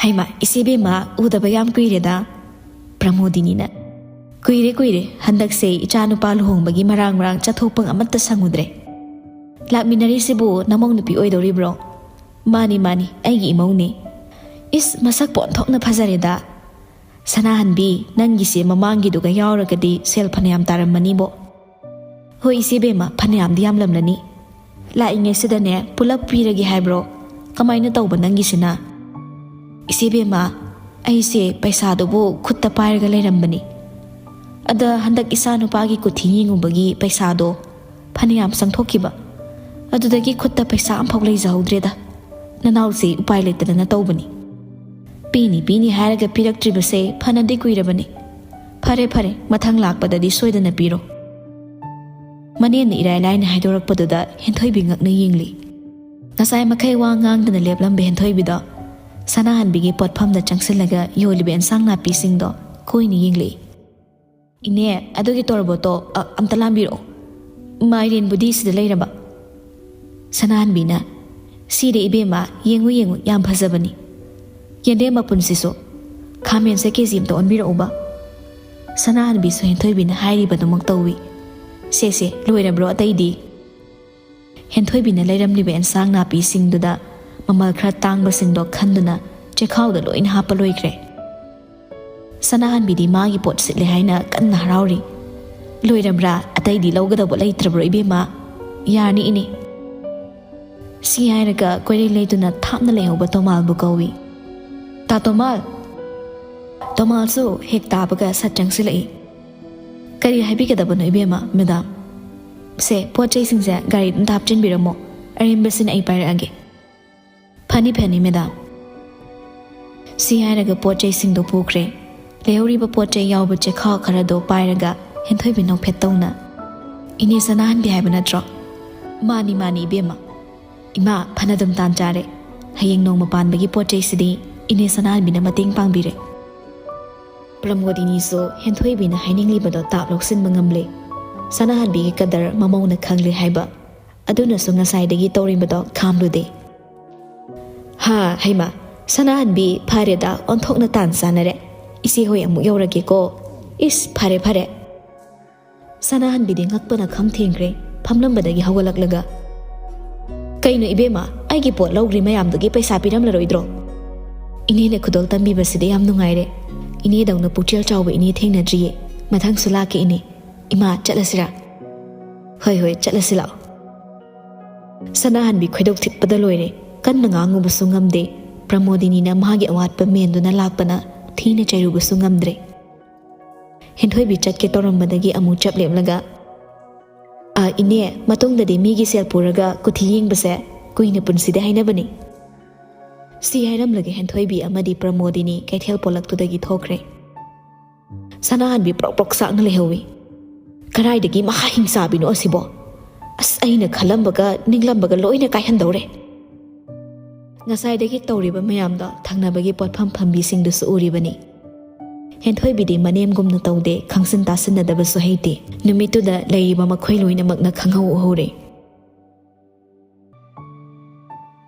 "ꯍꯩꯃꯥ, ꯏꯆꯦꯕꯦꯝꯃ, ꯎꯗꯕ ꯌꯥꯝ ꯀꯨꯏꯔꯦꯗ꯫" ꯄ꯭ꯔꯃꯣꯗꯤꯅꯤꯅ, "ꯀꯨꯏꯔꯦ, ꯀꯨꯏꯔꯦ꯫ ꯍꯟꯗꯛꯁꯦ ꯏꯆꯥ ꯅꯨꯄꯥ ꯂꯨꯍꯣꯡꯕꯒꯤ ꯃꯔꯥꯡ ꯃꯔꯥꯡ ꯆꯠꯊꯣꯛꯄ ꯑꯃꯠꯇ ꯁꯪꯉꯨꯗ꯭ꯔꯦ꯫" "ꯂꯥꯛꯃꯤꯟꯅꯔꯤꯁꯤꯕꯨ ꯅꯃꯧ ꯅꯨꯄꯤ ꯑꯣꯏꯗꯧꯔꯤꯕ꯭ꯔꯣ?" "ꯃꯥꯅꯤ, ꯃꯥꯅꯤ, ꯑꯩꯒꯤ ꯏꯃꯧꯅꯤ꯫" "ꯏꯁ, ꯃꯁꯛꯄꯨ ꯑꯣꯟꯊꯣꯛꯅ ꯐꯖꯔꯦꯗ꯫" "ꯁꯅꯥꯍꯟꯕꯤ, ꯅꯪꯒꯤꯁꯦ ꯃꯃꯥꯡꯒꯤꯗꯨꯒ ꯌꯥꯎꯔꯒꯗꯤ ꯁꯦꯜ ꯐꯅꯌꯥꯝ ꯇꯥꯔꯝꯃꯅꯤꯕꯣ?" "ꯍꯣꯏ ꯏꯆꯦꯕꯦꯝꯃ, ꯐꯅꯌꯥꯝꯗꯤ ꯌꯥꯝꯂꯝꯂꯅꯤ꯫" ꯂꯥꯛꯏꯉꯩꯁꯤꯗꯅꯦ ꯄꯨꯂꯞ ꯄꯤꯔꯒꯦ ꯍꯥꯏꯕ꯭ꯔꯣ? ꯀꯃꯥꯏꯅ ꯇꯧꯕ ꯅꯪꯒꯤꯁꯤꯅ? ꯏꯆꯦ ꯕꯦꯝꯃ, ꯑꯩꯁꯦ ꯄꯩꯁꯥꯗꯨꯕꯨ ꯈꯨꯠꯇ ꯄꯥꯏꯔꯒ ꯂꯩꯔꯝꯕꯅꯤ꯫ ꯑꯗ ꯍꯟꯗꯛ ꯏꯆꯥ ꯅꯨꯄꯥꯒꯤ ꯀꯨꯊꯤ ꯌꯦꯡꯉꯨꯕꯒꯤ ꯄꯩꯁꯥꯗꯣ ꯐꯅꯌꯥꯝ ꯆꯪꯊꯣꯛꯈꯤꯕ꯫ ꯑꯗꯨꯗꯒꯤ ꯈꯨꯠꯇ ꯄꯩꯁꯥ ꯑꯝꯐꯥꯎ ꯂꯩꯖꯍꯧꯗ꯭ꯔꯦꯗ꯫ ꯅꯅꯥꯎꯁꯤ ꯎꯄꯥꯏ ꯂꯩꯇꯗꯅ ꯇꯧꯕꯅꯤ꯫ ꯄꯤꯅꯤ ꯄꯤꯅꯤ ꯍꯥꯏꯔꯒ ꯄꯤꯔꯛꯇ꯭ꯔꯤꯕꯁꯦ ꯐꯅꯗꯤ ꯀꯨꯏꯔꯕꯅꯤ꯫ ꯐꯔꯦ ꯐꯔꯦ, ꯃꯊꯪ ꯂꯥꯛꯄꯗꯗꯤ ꯁꯣꯏꯗꯅ ꯄꯤꯔꯣ꯫ ꯃꯅꯦꯅ ꯏꯔꯥꯏ ꯂꯥꯏꯅ ꯍꯥꯏꯗꯣꯔꯛꯄꯗꯨꯗ ꯍꯦꯟꯊꯣꯏꯕꯤ ꯉꯛꯅ ꯌꯦꯡꯂꯤ꯫ ꯉꯁꯥꯏ ꯃꯈꯩ ꯋꯥ ꯉꯥꯡꯗꯅ ꯂꯦꯞꯂꯝꯕ ꯍꯦꯟꯊꯣꯏꯕꯤꯗꯣ ꯁꯅꯥꯍꯟꯕꯤꯒꯤ ꯄꯣꯠꯐꯝꯗ ꯆꯪꯁꯤꯜꯂꯒ ꯌꯣꯜꯂꯤꯕ ꯑꯦꯟꯁꯥꯡ ꯅꯥꯄꯤꯁꯤꯡꯗꯣ ꯀꯣꯏꯅ ꯌꯦꯡꯂꯛꯏ꯫ "ꯏꯅꯦ, ꯑꯗꯨꯒꯤ ꯇꯣꯔꯕꯣꯠꯇꯣ, ꯑ, ꯑꯝꯇ ꯂꯥꯝꯕꯤꯔꯛꯑꯣ꯫ ꯃꯥꯏꯔꯦꯟꯕꯨꯗꯤ ꯁꯤꯗ ꯂꯩꯔꯕ?" ꯁꯅꯥꯍꯟꯕꯤꯅ, "ꯁꯤꯔꯦ ꯏꯕꯦꯝꯃ, ꯌꯦꯡꯉꯨ ꯌꯦꯡꯉꯨ, ꯌꯥꯝ ꯐꯖꯕꯅꯤ꯫ ꯌꯦꯟꯗꯦꯝ ꯃꯄꯨꯟꯁꯤꯁꯨ, ꯈꯥꯃꯦꯟꯁꯦ ꯀꯦ ꯖꯤ ꯑꯝꯇ ꯑꯣꯟꯕꯤꯔꯛꯎꯕ꯫" ꯁꯅꯥꯍꯟꯕꯤꯁꯨ ꯍꯦꯟꯊꯣꯏꯕꯤꯅ ꯍꯥꯏꯔꯤꯕꯗꯨꯃꯛ ꯇꯧꯏ꯫ "ꯁꯦ ꯁꯦ, ꯂꯣꯏꯔꯕ꯭ꯔꯣ ꯑꯇꯩꯗꯤ?" ꯍꯦꯟꯊꯣꯏꯕꯤꯅ ꯂꯩꯔꯝꯂꯤꯕ ꯑꯦꯟꯁꯥꯡ ꯅꯥꯄꯤꯁꯤꯡꯗꯨꯗ ꯃꯃꯜ ꯈꯔ ꯇꯥꯡꯕꯁꯤꯡꯗꯣ ꯈꯟꯗꯨꯅ ꯆꯦꯈꯥꯎꯗ ꯂꯣꯏꯅ ꯍꯥꯞꯄ ꯂꯣꯏꯈ꯭ꯔꯦ꯫ ꯁꯅꯥꯍꯟꯕꯤꯗꯤ ꯃꯥꯒꯤ ꯄꯣꯠ ꯁꯤꯠꯂꯦ ꯍꯥꯏꯅ ꯀꯟꯅ ꯍꯔꯥꯎꯔꯤ꯫ "ꯂꯣꯏꯔꯕ꯭ꯔꯥ? ꯑꯇꯩꯗꯤ ꯂꯧꯒꯗꯧꯕ ꯂꯩꯇ꯭ꯔꯕ꯭ꯔꯣ ꯏꯕꯦꯝꯃ?" "ꯌꯥꯔꯅꯤ ꯏꯅꯦ꯫" ꯁꯤ ꯍꯥꯏꯔꯒ ꯀꯣꯏꯂꯩ ꯂꯩꯗꯨꯅ ꯊꯥꯞꯅ ꯂꯩꯍꯧꯕ ꯇꯣꯃꯥꯜꯕꯨ ꯀꯧꯏ꯫ "ꯇꯥ ꯇꯣꯃꯥꯜ!" ꯇꯣꯃꯥꯜꯁꯨ ꯍꯦꯛ ꯇꯥꯕꯒ ꯁꯠ ꯆꯪꯁꯤꯜꯂꯛꯏ꯫ "ꯀꯔꯤ ꯍꯥꯏꯕꯤꯒꯗꯕꯅꯣ ꯏꯕꯦꯝꯃ, ꯃꯦꯗꯥꯝ?" "ꯁꯦ, ꯄꯣꯠ ꯆꯩꯁꯤꯡꯁꯦ ꯒꯥꯔꯤꯗ ꯑꯝꯇ ꯍꯥꯞꯆꯤꯟꯕꯤꯔꯝꯃꯣ꯫ ꯑꯔꯦꯝꯕꯁꯤꯅ ꯑꯩ ꯄꯥꯏꯔꯛꯑꯒꯦ꯫" "ꯐꯅꯤ ꯐꯅꯤ ꯃꯦꯗꯥꯝ꯫" ꯁꯤ ꯍꯥꯏꯔꯒ ꯄꯣꯠ ꯆꯩꯁꯤꯡꯗꯣ ꯄꯨꯈ꯭ꯔꯦ꯫ ꯂꯩꯍꯧꯔꯤꯕ ꯄꯣꯠ ꯆꯩ ꯌꯥꯎꯕ ꯆꯦꯈꯥꯎ ꯈꯔꯗꯣ ꯄꯥꯏꯔꯒ ꯍꯦꯟꯊꯣꯏꯕꯤ ꯅꯣꯛꯐꯦꯠ ꯇꯧꯅ, "ꯏꯅꯦ ꯁꯅꯥꯍꯟꯕꯤ ꯍꯥꯏꯕ ꯅꯠꯇ꯭ꯔꯣ?" "ꯃꯥꯅꯤ ꯃꯥꯅꯤ ꯏꯕꯦꯝꯃ꯫" "ꯏꯃꯥ, ꯐꯅꯗꯨꯝ ꯇꯥꯟ ꯆꯥꯔꯦ꯫ ꯍꯌꯦꯡ ꯅꯣꯡꯃ ꯄꯥꯟꯕꯒꯤ ꯄꯣꯠ ꯆꯩꯁꯤꯗꯤ ꯏꯅꯦ ꯁꯅꯥꯍꯟꯕꯤꯅ ꯃꯇꯦꯡ ꯄꯥꯡꯕꯤꯔꯦ꯫" ꯄ꯭ꯔꯃꯣꯗꯤꯅꯤꯁꯨ ꯍꯦꯟꯊꯣꯏꯕꯤꯅ ꯍꯥꯏꯅꯤꯡꯂꯤꯕꯗꯣ ꯇꯥꯞ ꯂꯧꯁꯤꯟꯕ ꯉꯝꯂꯦ꯫ ꯁꯅꯥꯍꯟꯕꯤꯒꯤ ꯀꯗꯔ ꯃꯃꯧꯅ ꯈꯪꯂꯦ ꯍꯥꯏꯕ ꯑꯗꯨꯅꯁꯨ ꯉꯁꯥꯏꯗꯒꯤ ꯇꯧꯔꯤꯕꯗꯣ ꯈꯥꯝꯂꯨꯗꯦ꯫ "ꯍꯥ, ꯍꯩꯃꯥ, ꯁꯅꯥꯍꯟꯕꯤ, ꯐꯔꯦꯗ, ꯑꯣꯟꯊꯣꯛꯅ ꯇꯥꯟ ꯆꯥꯅꯔꯦ꯫ ꯏꯆꯦ ꯍꯣꯏ ꯑꯃꯨꯛ ꯌꯧꯔꯒꯦꯀꯣ꯫ ꯏꯁ, ꯐꯔꯦ, ꯐꯔꯦ꯫" ꯁꯅꯥꯍꯟꯕꯤꯗꯤ ꯉꯛꯄꯅ ꯈꯝ ꯊꯦꯡꯈ꯭ꯔꯦ꯫ ꯐꯝꯂꯝꯕꯗꯒꯤ ꯍꯧꯒꯠꯂꯛꯂꯒ, "ꯀꯩꯅꯣ ꯏꯕꯦꯝꯃ, ꯑꯩꯒꯤ ꯄꯣꯠ ꯂꯧꯈ꯭ꯔꯤ ꯃꯌꯥꯝꯗꯨꯒꯤ ꯄꯩꯁꯥ ꯄꯤꯔꯝꯂꯔꯣꯏꯗ꯭ꯔꯣ?" "ꯏꯅꯦꯅ ꯈꯨꯗꯣꯜ ꯇꯝꯕꯤꯕꯁꯤꯗ ꯌꯥꯝ ꯅꯨꯡꯉꯥꯏꯔꯦ꯫ ꯏꯅꯦꯗꯧꯅ ꯄꯨꯛꯆꯦꯜ ꯆꯥꯎꯕ ꯏꯅꯦ ꯊꯦꯡꯅꯗ꯭ꯔꯤꯌꯦ꯫ ꯃꯊꯪꯁꯨ ꯂꯥꯛꯀꯦ ꯏꯅꯦ꯫ ꯏꯃꯥ, ꯆꯠꯂꯁꯤꯔꯥ?" "ꯍꯣꯏ, ꯍꯣꯏ, ꯆꯠꯂꯁꯤ ꯂꯥꯛꯑꯣ꯫" ꯁꯅꯥꯍꯟꯕꯤ ꯈꯣꯏꯗꯧ ꯊꯤꯠꯄꯗ ꯂꯣꯏꯔꯦ꯫ ꯀꯟꯅ ꯉꯥꯡꯉꯨꯕꯁꯨ ꯉꯝꯗꯦ꯫ ꯄ꯭ꯔꯃꯣꯗꯤꯅꯤꯅ ꯃꯥꯒꯤ ꯑꯋꯥꯠꯄ ꯃꯦꯟꯗꯨꯅ ꯂꯥꯛꯄꯅ ꯊꯤꯅ ꯆꯩꯔꯨꯕꯁꯨ ꯉꯝꯗ꯭ꯔꯦ꯫ ꯍꯦꯟꯊꯣꯏꯕꯤ ꯆꯠꯀꯦ ꯇꯧꯔꯝꯕꯗꯒꯤ ꯑꯃꯨꯛ ꯆꯞ ꯂꯦꯞꯂꯒ, "ꯑ, ꯏꯅꯦ, ꯃꯇꯨꯡꯗꯗꯤ ꯃꯤꯒꯤ ꯁꯦꯜ ꯄꯨꯔꯒ ꯀꯨꯊꯤ ꯌꯦꯡꯕꯁꯦ ꯀꯨꯏꯅ ꯄꯨꯟꯁꯤꯗꯦ ꯍꯥꯏꯅꯕꯅꯤ"꯫ ꯁꯤ ꯍꯥꯏꯔꯝꯂꯒ ꯍꯦꯟꯊꯣꯏꯕꯤ ꯑꯃꯗꯤ ꯄ꯭ꯔꯃꯣꯗꯤꯅꯤ ꯀꯩꯊꯦꯜ ꯄꯣꯂꯛꯇꯨꯗꯒꯤ ꯊꯣꯛꯈ꯭ꯔꯦ꯫ ꯁꯅꯥꯍꯟꯕꯤ ꯄ꯭ꯔꯣꯛ ꯄ꯭ꯔꯣꯛ ꯆꯥꯛꯅ ꯂꯩꯍꯧꯏ꯫ ꯀꯗꯥꯏꯗꯒꯤ ꯃꯍꯥ ꯍꯤꯡꯆꯥꯕꯤꯅꯣ ꯑꯁꯤꯕꯣ? ꯑꯁ, ꯑꯩꯅ ꯈꯜꯂꯝꯕꯒ ꯅꯤꯡꯂꯝꯕꯒ ꯂꯣꯏꯅ ꯀꯥꯏꯍꯟꯗꯧꯔꯦ꯫ ꯉꯁꯥꯏꯗꯒꯤ ꯇꯧꯔꯤꯕ ꯃꯌꯥꯝꯗꯣ ꯊꯪꯅꯕꯒꯤ ꯄꯣꯠꯐꯝ ꯐꯝꯕꯤꯁꯤꯡꯗꯨꯁꯨ ꯎꯔꯤꯕꯅꯤ꯫ ꯍꯦꯟꯊꯣꯏꯕꯤꯗꯤ ꯃꯅꯦꯝꯒꯨꯝꯅ ꯇꯧꯗꯦ, ꯈꯪꯁꯤꯟ ꯇꯥꯁꯤꯟꯅꯗꯕꯁꯨ ꯍꯩꯇꯦ꯫ ꯅꯨꯃꯤꯠꯇꯨꯗ ꯂꯩꯔꯤꯕ ꯃꯈꯣꯏ ꯂꯣꯏꯅꯃꯛꯅ ꯈꯪꯍꯧ ꯎꯍꯧꯔꯦ꯫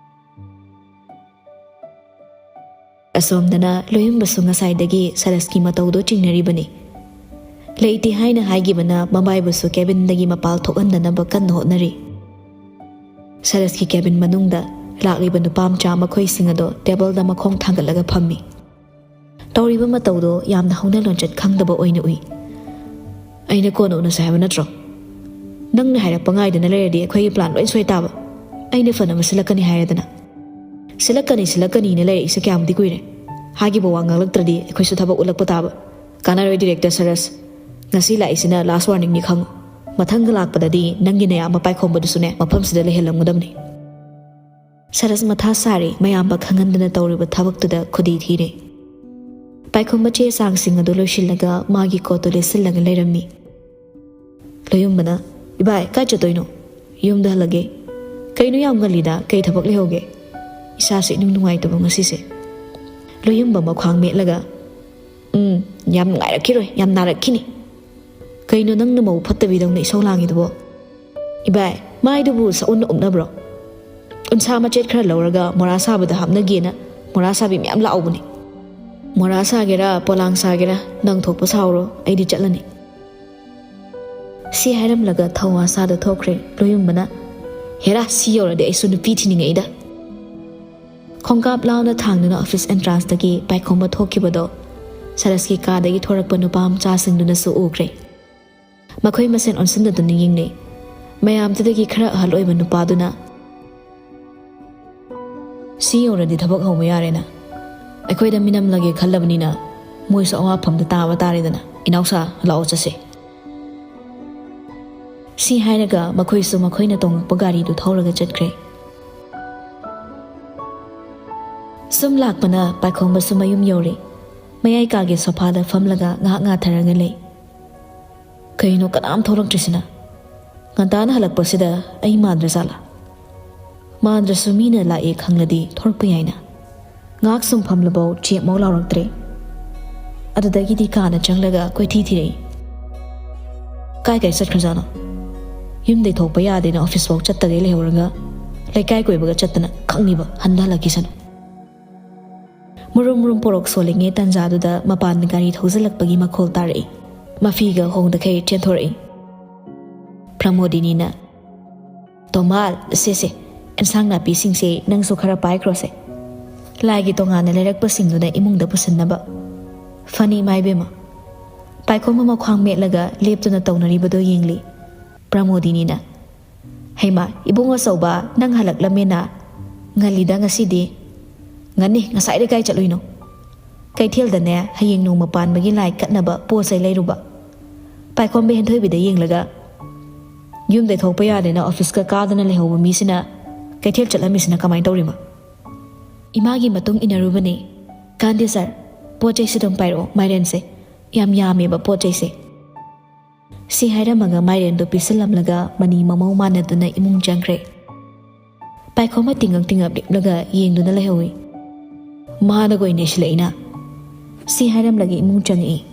ꯑꯁꯣꯝꯗꯅ ꯂꯣꯌꯨꯝꯕꯁꯨ ꯉꯁꯥꯏꯗꯒꯤ ꯁꯔꯁꯀꯤ ꯃꯇꯧꯗꯣ ꯆꯤꯡꯅꯔꯤꯕꯅꯤ꯫ ꯂꯩꯇꯦ ꯍꯥꯏꯅ ꯍꯥꯏꯈꯤꯕꯅ ꯃꯕꯥꯏꯕꯨꯁꯨ ꯀꯦꯕꯤꯟꯗꯒꯤ ꯃꯄꯥꯜ ꯊꯣꯛꯍꯟꯗꯅꯕ ꯀꯟꯅ ꯍꯣꯠꯅꯔꯤ꯫ ꯁꯔꯁꯀꯤ ꯀꯦꯕꯤꯟ ꯃꯅꯨꯡꯗ ꯂꯥꯛꯂꯤꯕ ꯅꯨꯄꯥ ꯃꯆꯥ ꯃꯈꯣꯏꯁꯤꯡ ꯑꯗꯣ ꯇꯦꯕꯜꯗ ꯃꯈꯣꯡ ꯊꯥꯡꯒꯠꯂꯒ ꯐꯝꯃꯤ꯫ ꯇꯧꯔꯤꯕ ꯃꯇꯧꯗꯣ ꯌꯥꯝꯅ ꯍꯧꯅ ꯂꯣꯟꯆꯠ ꯈꯪꯗꯕ ꯑꯣꯏꯅ ꯎꯏ꯫ "ꯑꯩꯅ ꯀꯣꯟꯅ ꯎꯅꯁꯦ ꯍꯥꯏꯕ ꯅꯠꯇ꯭ꯔꯣ? ꯅꯪꯅ ꯍꯥꯏꯔꯛꯄ ꯉꯥꯏꯗꯅ ꯂꯩꯔꯗꯤ ꯑꯩꯈꯣꯏꯒꯤ ꯄ꯭ꯂꯥꯟ ꯂꯣꯏ ꯁꯣꯏ ꯇꯥꯕ꯫ ꯑꯩꯅ ꯐꯅꯕ ꯁꯤꯜꯂꯛꯀꯅꯤ ꯍꯥꯏꯔꯦꯗꯅ"꯫ "ꯁꯤꯜꯂꯛꯀꯅꯤ, ꯁꯤꯜꯂꯛꯀꯅꯤꯅ ꯂꯩꯔꯛꯏꯁꯦ ꯀꯌꯥꯝꯗꯤ ꯀꯨꯏꯔꯦ? ꯍꯥꯏꯈꯤꯕ ꯋꯥ ꯉꯥꯛꯂꯛꯇ꯭ꯔꯗꯤ ꯑꯩꯈꯣꯏꯁꯨ ꯊꯕꯛ ꯎꯠꯂꯛꯄ ꯇꯥꯕ꯫ ꯀꯥꯟꯅꯔꯣꯏ ꯗꯤꯔꯦꯛꯇꯔ ꯁꯔꯁ꯫ ꯉꯁꯤ ꯂꯥꯛꯏꯁꯤꯅ ꯂꯥꯁ ꯋꯥꯔꯅꯤꯡꯅꯤ ꯈꯪꯉꯨ꯫ ꯃꯊꯪꯒ ꯂꯥꯛꯄꯗꯗꯤ ꯅꯪꯒꯤ ꯅꯌꯥꯝꯕ ꯄꯥꯏꯈꯣꯝꯕꯗꯨꯁꯨꯅꯦ ꯃꯐꯝꯁꯤꯗ ꯂꯩꯍꯜꯂꯝꯒꯗꯕꯅꯤ"꯫ ꯁꯔꯁ ꯃꯊꯥ ꯁꯥꯔꯦ, ꯃꯌꯥꯝꯕ ꯈꯪꯍꯟꯗꯅ ꯇꯧꯔꯤꯕ ꯊꯕꯛꯇꯨꯗ ꯈꯨꯗꯤ ꯊꯤꯔꯦ꯫ ꯄꯥꯏꯈꯣꯝꯕ ꯆꯦ ꯆꯥꯡꯁꯤꯡ ꯑꯗꯨ ꯂꯣꯏꯁꯤꯜꯂꯒ ꯃꯥꯒꯤ ꯀꯣꯠꯇꯨ ꯂꯤꯠꯁꯤꯜꯂꯒ ꯂꯩꯔꯝꯃꯤ꯫ ꯂꯣꯌꯨꯝꯕꯅ, "ꯏꯕꯥꯏ, ꯀꯥꯏ ꯆꯠꯇꯣꯏꯅꯣ?" "ꯌꯨꯝꯗ ꯍꯜꯂꯒꯦ"꯫ "ꯀꯩꯅꯣ ꯌꯥꯝ ꯉꯜꯂꯤꯗ, ꯀꯩ ꯊꯕꯛ ꯂꯩꯍꯧꯒꯦ? ꯏꯁꯥꯁꯦ ꯏꯅꯨꯡ ꯅꯨꯡꯉꯥꯏꯇꯕ ꯉꯁꯤꯁꯦ"꯫ ꯂꯣꯌꯨꯝꯕ ꯃꯈ꯭ꯋꯥꯡ ꯃꯦꯠꯂꯒ, "ꯎꯝ, ꯌꯥꯝ ꯅꯨꯡꯉꯥꯏꯔꯛꯈꯤꯔꯣꯏ, ꯌꯥꯝ ꯅꯥꯔꯛꯈꯤꯅꯤ"꯫ "ꯀꯩꯅꯣ ꯅꯪꯅ ꯃꯧ ꯐꯠꯇꯕꯤꯗꯧꯅ ꯏꯁꯧ ꯂꯥꯡꯉꯤꯗꯨꯕꯣ?" "ꯏꯕꯥꯏ, ꯃꯥꯏꯗꯨꯕꯨ ꯁꯛꯎꯟꯅ ꯎꯞꯅꯕ꯭ꯔꯣ? ꯎꯟꯁꯥ ꯃꯆꯦꯠ ꯈꯔ ꯂꯧꯔꯒ ꯃꯣꯔꯥ ꯁꯥꯕꯗ ꯍꯥꯞꯅꯒꯦꯅ ꯃꯣꯔꯥ ꯁꯥꯕꯤ ꯃꯌꯥꯝ ꯂꯥꯛꯍꯧꯕꯅꯤ꯫ ꯃꯣꯔꯥ ꯁꯥꯒꯦꯔꯥ, ꯄꯣꯂꯥꯡ ꯁꯥꯒꯦꯔꯥ, ꯅꯪ ꯊꯣꯛꯄ ꯁꯥꯍꯧꯔꯣ, ꯑꯩꯗꯤ ꯆꯠꯂꯅꯤ"꯫ ꯁꯤ ꯍꯥꯏꯔꯝꯂꯒ ꯊꯧꯋꯥ ꯁꯥꯗ ꯊꯣꯛꯈ꯭ꯔꯦ꯫ ꯂꯣꯌꯨꯝꯕꯅ, "ꯍꯦꯔꯥ, ꯁꯤ ꯌꯧꯔꯗꯤ ꯑꯩꯁꯨ ꯅꯨꯄꯤ ꯊꯤꯅꯤꯡꯉꯛꯏꯗ"꯫ ꯈꯣꯡꯀꯥꯞ ꯂꯥꯎꯅ ꯊꯥꯡꯗꯨꯅ ꯑꯣꯐꯤꯁ ꯑꯦꯟꯇ꯭ꯔꯥꯟꯁꯇꯒꯤ ꯄꯥꯏꯈꯣꯝꯕ ꯊꯣꯛꯈꯤꯕꯗꯣ ꯁꯔꯁꯀꯤ ꯀꯥꯗꯒꯤ ꯊꯣꯔꯛꯄ ꯅꯨꯄꯥ ꯃꯆꯥꯁꯤꯡꯗꯨꯅꯁꯨ ꯎꯈ꯭ꯔꯦ꯫ ꯃꯈꯣꯏ ꯃꯁꯦꯟ ꯑꯣꯟꯁꯤꯟꯅꯗꯨꯅ ꯌꯦꯡꯅꯩ꯫ ꯃꯌꯥꯝꯗꯨꯗꯒꯤ ꯈꯔ ꯑꯍꯜ ꯑꯣꯏꯕ ꯅꯨꯄꯥꯗꯨꯅ ꯁꯤ ꯌꯧꯔꯗꯤ ꯊꯕꯛ ꯍꯧꯕ ꯌꯥꯔꯦꯅ꯫ ꯑꯩꯈꯣꯏꯗ ꯃꯤꯅꯝꯂꯒꯦ ꯈꯜꯂꯕꯅꯤꯅ ꯃꯣꯏꯁꯨ ꯑꯋꯥꯐꯝꯗ ꯇꯥꯕ ꯇꯥꯔꯦꯗꯅ꯫ ꯏꯅꯥꯎꯁꯥ, ꯂꯥꯛꯑꯣ ꯆꯠꯁꯦ꯫ ꯁꯤ ꯍꯥꯏꯔꯒ ꯃꯈꯣꯏꯁꯨ ꯃꯈꯣꯏꯅ ꯇꯣꯡꯂꯛꯄ ꯒꯥꯔꯤꯗꯨ ꯊꯧꯔꯒ ꯆꯠꯈ꯭ꯔꯦ꯫ ꯁꯨꯝ ꯂꯥꯛꯄꯅ ꯄꯥꯏꯈꯣꯝꯕꯁꯨ ꯃꯌꯨꯝ ꯌꯧꯔꯦ꯫ ꯃꯌꯥꯏ ꯀꯥꯒꯤ ꯁꯣꯐꯥꯗ ꯐꯝꯂꯒ ꯉꯥꯏꯍꯥꯛ ꯉꯥꯊꯔꯒ ꯂꯩ꯫ ꯀꯩꯅꯣ ꯀꯅꯥꯝ ꯊꯣꯛꯂꯛꯇ꯭ꯔꯤꯁꯤꯅ? ꯉꯟꯇꯥꯅ ꯍꯜꯂꯛꯄꯁꯤꯗ ꯑꯩ ꯃꯥꯟꯗ꯭ꯔꯖꯥꯠꯂꯥ? ꯃꯥꯟꯗ꯭ꯔꯁꯨ ꯃꯤꯅ ꯂꯥꯛꯑꯦ ꯈꯪꯂꯗꯤ ꯊꯣꯔꯛꯄ ꯌꯥꯏꯅ꯫ ꯉꯥꯏꯍꯥꯛ ꯁꯨꯝ ꯐꯝꯂꯕꯧ ꯆꯦꯞꯃꯧ ꯂꯥꯎꯔꯛꯇ꯭ꯔꯦ꯫ ꯑꯗꯨꯗꯒꯤꯗꯤ ꯀꯥꯗ ꯆꯪꯂꯒ ꯀꯣꯏꯊꯤ ꯊꯤꯔꯛꯏ꯫ ꯀꯥꯏ ꯀꯥꯏ ꯆꯠꯈ꯭ꯔꯖꯥꯠꯅꯣ? ꯌꯨꯝꯗꯩ ꯊꯣꯛꯄ ꯌꯥꯗꯦꯅ ꯑꯣꯐꯤꯁ ꯐꯥꯎ ꯆꯠꯇꯒꯩ ꯂꯩꯍꯧꯔꯒ ꯂꯩꯀꯥꯏ ꯀꯣꯏꯕꯒ ꯆꯠꯇꯅ ꯈꯪꯅꯤꯕ ꯍꯟꯗ ꯍꯜꯂꯛꯈꯤꯁꯅꯨ꯫ ꯃꯨꯔꯨꯝ ꯃꯨꯔꯨꯝ ꯄꯣꯔꯣꯛ ꯁꯣꯜꯂꯤꯉꯩ ꯇꯥꯟꯖꯥꯗꯨꯗ ꯃꯄꯥꯟꯗ ꯒꯥꯔꯤ ꯊꯧꯖꯤꯜꯂꯛꯄꯒꯤ ꯃꯈꯣꯜ ꯇꯥꯔꯛꯏ꯫ ꯃꯐꯤꯒ ꯍꯣꯡꯗꯈꯩ ꯆꯦꯟꯊꯣꯔꯛꯏ꯫ ꯄ꯭ꯔꯃꯣꯗꯤꯅꯤꯅ, "ꯇꯣꯃꯥꯜ, ꯁꯦ ꯁꯦ, ꯑꯦꯟꯁꯥꯡ ꯅꯥꯄꯤꯁꯤꯡꯁꯦ ꯅꯪꯁꯨ ꯈꯔ ꯄꯥꯏꯈ꯭ꯔꯣꯁꯦ꯫ ꯂꯥꯏꯒꯤ ꯇꯣꯉꯥꯟꯅ ꯂꯩꯔꯛꯄꯁꯤꯡꯗꯨꯅ ꯏꯃꯨꯡꯗ ꯄꯨꯁꯤꯟꯅꯕ꯫" ꯐꯅꯤ ꯏꯃꯥ ꯏꯕꯦꯝꯃ꯫ ꯄꯥꯏꯈꯣꯝꯕ ꯃꯈ꯭ꯋꯥꯡ ꯃꯦꯠꯂꯒ ꯂꯦꯞꯇꯨꯅ ꯇꯧꯅꯔꯤꯕꯗꯨ ꯌꯦꯡꯂꯤ꯫ ꯄ꯭ꯔꯃꯣꯗꯤꯅꯤꯅ, "ꯍꯩꯃꯥ, ꯏꯕꯨꯡ ꯑꯆꯧꯕ, ꯅꯪ ꯍꯜꯂꯛꯂꯝꯃꯦꯅ? ꯉꯜꯂꯤꯗ ꯉꯁꯤꯗꯤ꯫" "ꯉꯟꯅꯤ, ꯉꯁꯥꯏꯗ ꯀꯥꯏ ꯆꯠꯂꯨꯏꯅꯣ?" "ꯀꯩꯊꯦꯜꯗꯅꯦ, ꯍꯌꯦꯡ ꯅꯣꯡꯃ ꯄꯥꯟꯕꯒꯤ ꯂꯥꯏ ꯀꯠꯅꯕ ꯄꯣꯠ ꯆꯩ ꯂꯩꯔꯨꯕ꯫" ꯄꯥꯏꯈꯣꯝꯕ ꯍꯦꯟꯊꯣꯏꯕꯤꯗ ꯌꯦꯡꯂꯒ, "ꯌꯨꯝꯗꯩ ꯊꯣꯛꯄ ꯌꯥꯗꯦꯅ ꯑꯣꯐꯤꯁꯀ ꯀꯥꯗꯅ ꯂꯩꯍꯧꯕ ꯃꯤꯁꯤꯅ ꯀꯩꯊꯦꯜ ꯆꯠꯂꯝꯃꯤꯁꯤꯅ ꯀꯃꯥꯏꯅ ꯇꯧꯔꯤꯕ?" "ꯏꯃꯥꯒꯤ ꯃꯇꯨꯡ ꯏꯟꯅꯔꯨꯕꯅꯦ꯫" "ꯀꯥꯟꯗꯦ ꯁꯥꯔ, ꯄꯣꯠ ꯆꯩꯁꯤ ꯑꯗꯨꯝ ꯄꯥꯏꯔꯛꯑꯣ, ꯃꯥꯏꯔꯦꯟꯁꯦ ꯌꯥꯝ ꯌꯥꯝꯃꯦꯕ ꯄꯣꯠ ꯆꯩꯁꯦ꯫" ꯁꯤ ꯍꯥꯏꯔꯝꯃꯒ ꯃꯥꯏꯔꯦꯟꯗꯣ ꯄꯤꯁꯤꯜꯂꯝꯂꯒ ꯃꯅꯤ ꯃꯃꯧ ꯃꯥꯟꯅꯗꯨꯅ ꯏꯃꯨꯡ ꯆꯪꯈ꯭ꯔꯦ꯫ ꯄꯥꯏꯈꯣꯝꯕ ꯇꯤꯡꯉꯛ ꯇꯤꯡꯉꯛ ꯂꯤꯞꯂꯒ ꯌꯦꯡꯗꯨꯅ ꯂꯩꯍꯧꯏ꯫ ꯃꯥꯅꯒ ꯑꯣꯏꯅ ꯁꯤꯜꯂꯛꯏꯅ꯫ ꯁꯤ ꯍꯥꯏꯔꯝꯂꯒ ꯏꯃꯨꯡ ꯆꯪꯉꯛꯏ꯫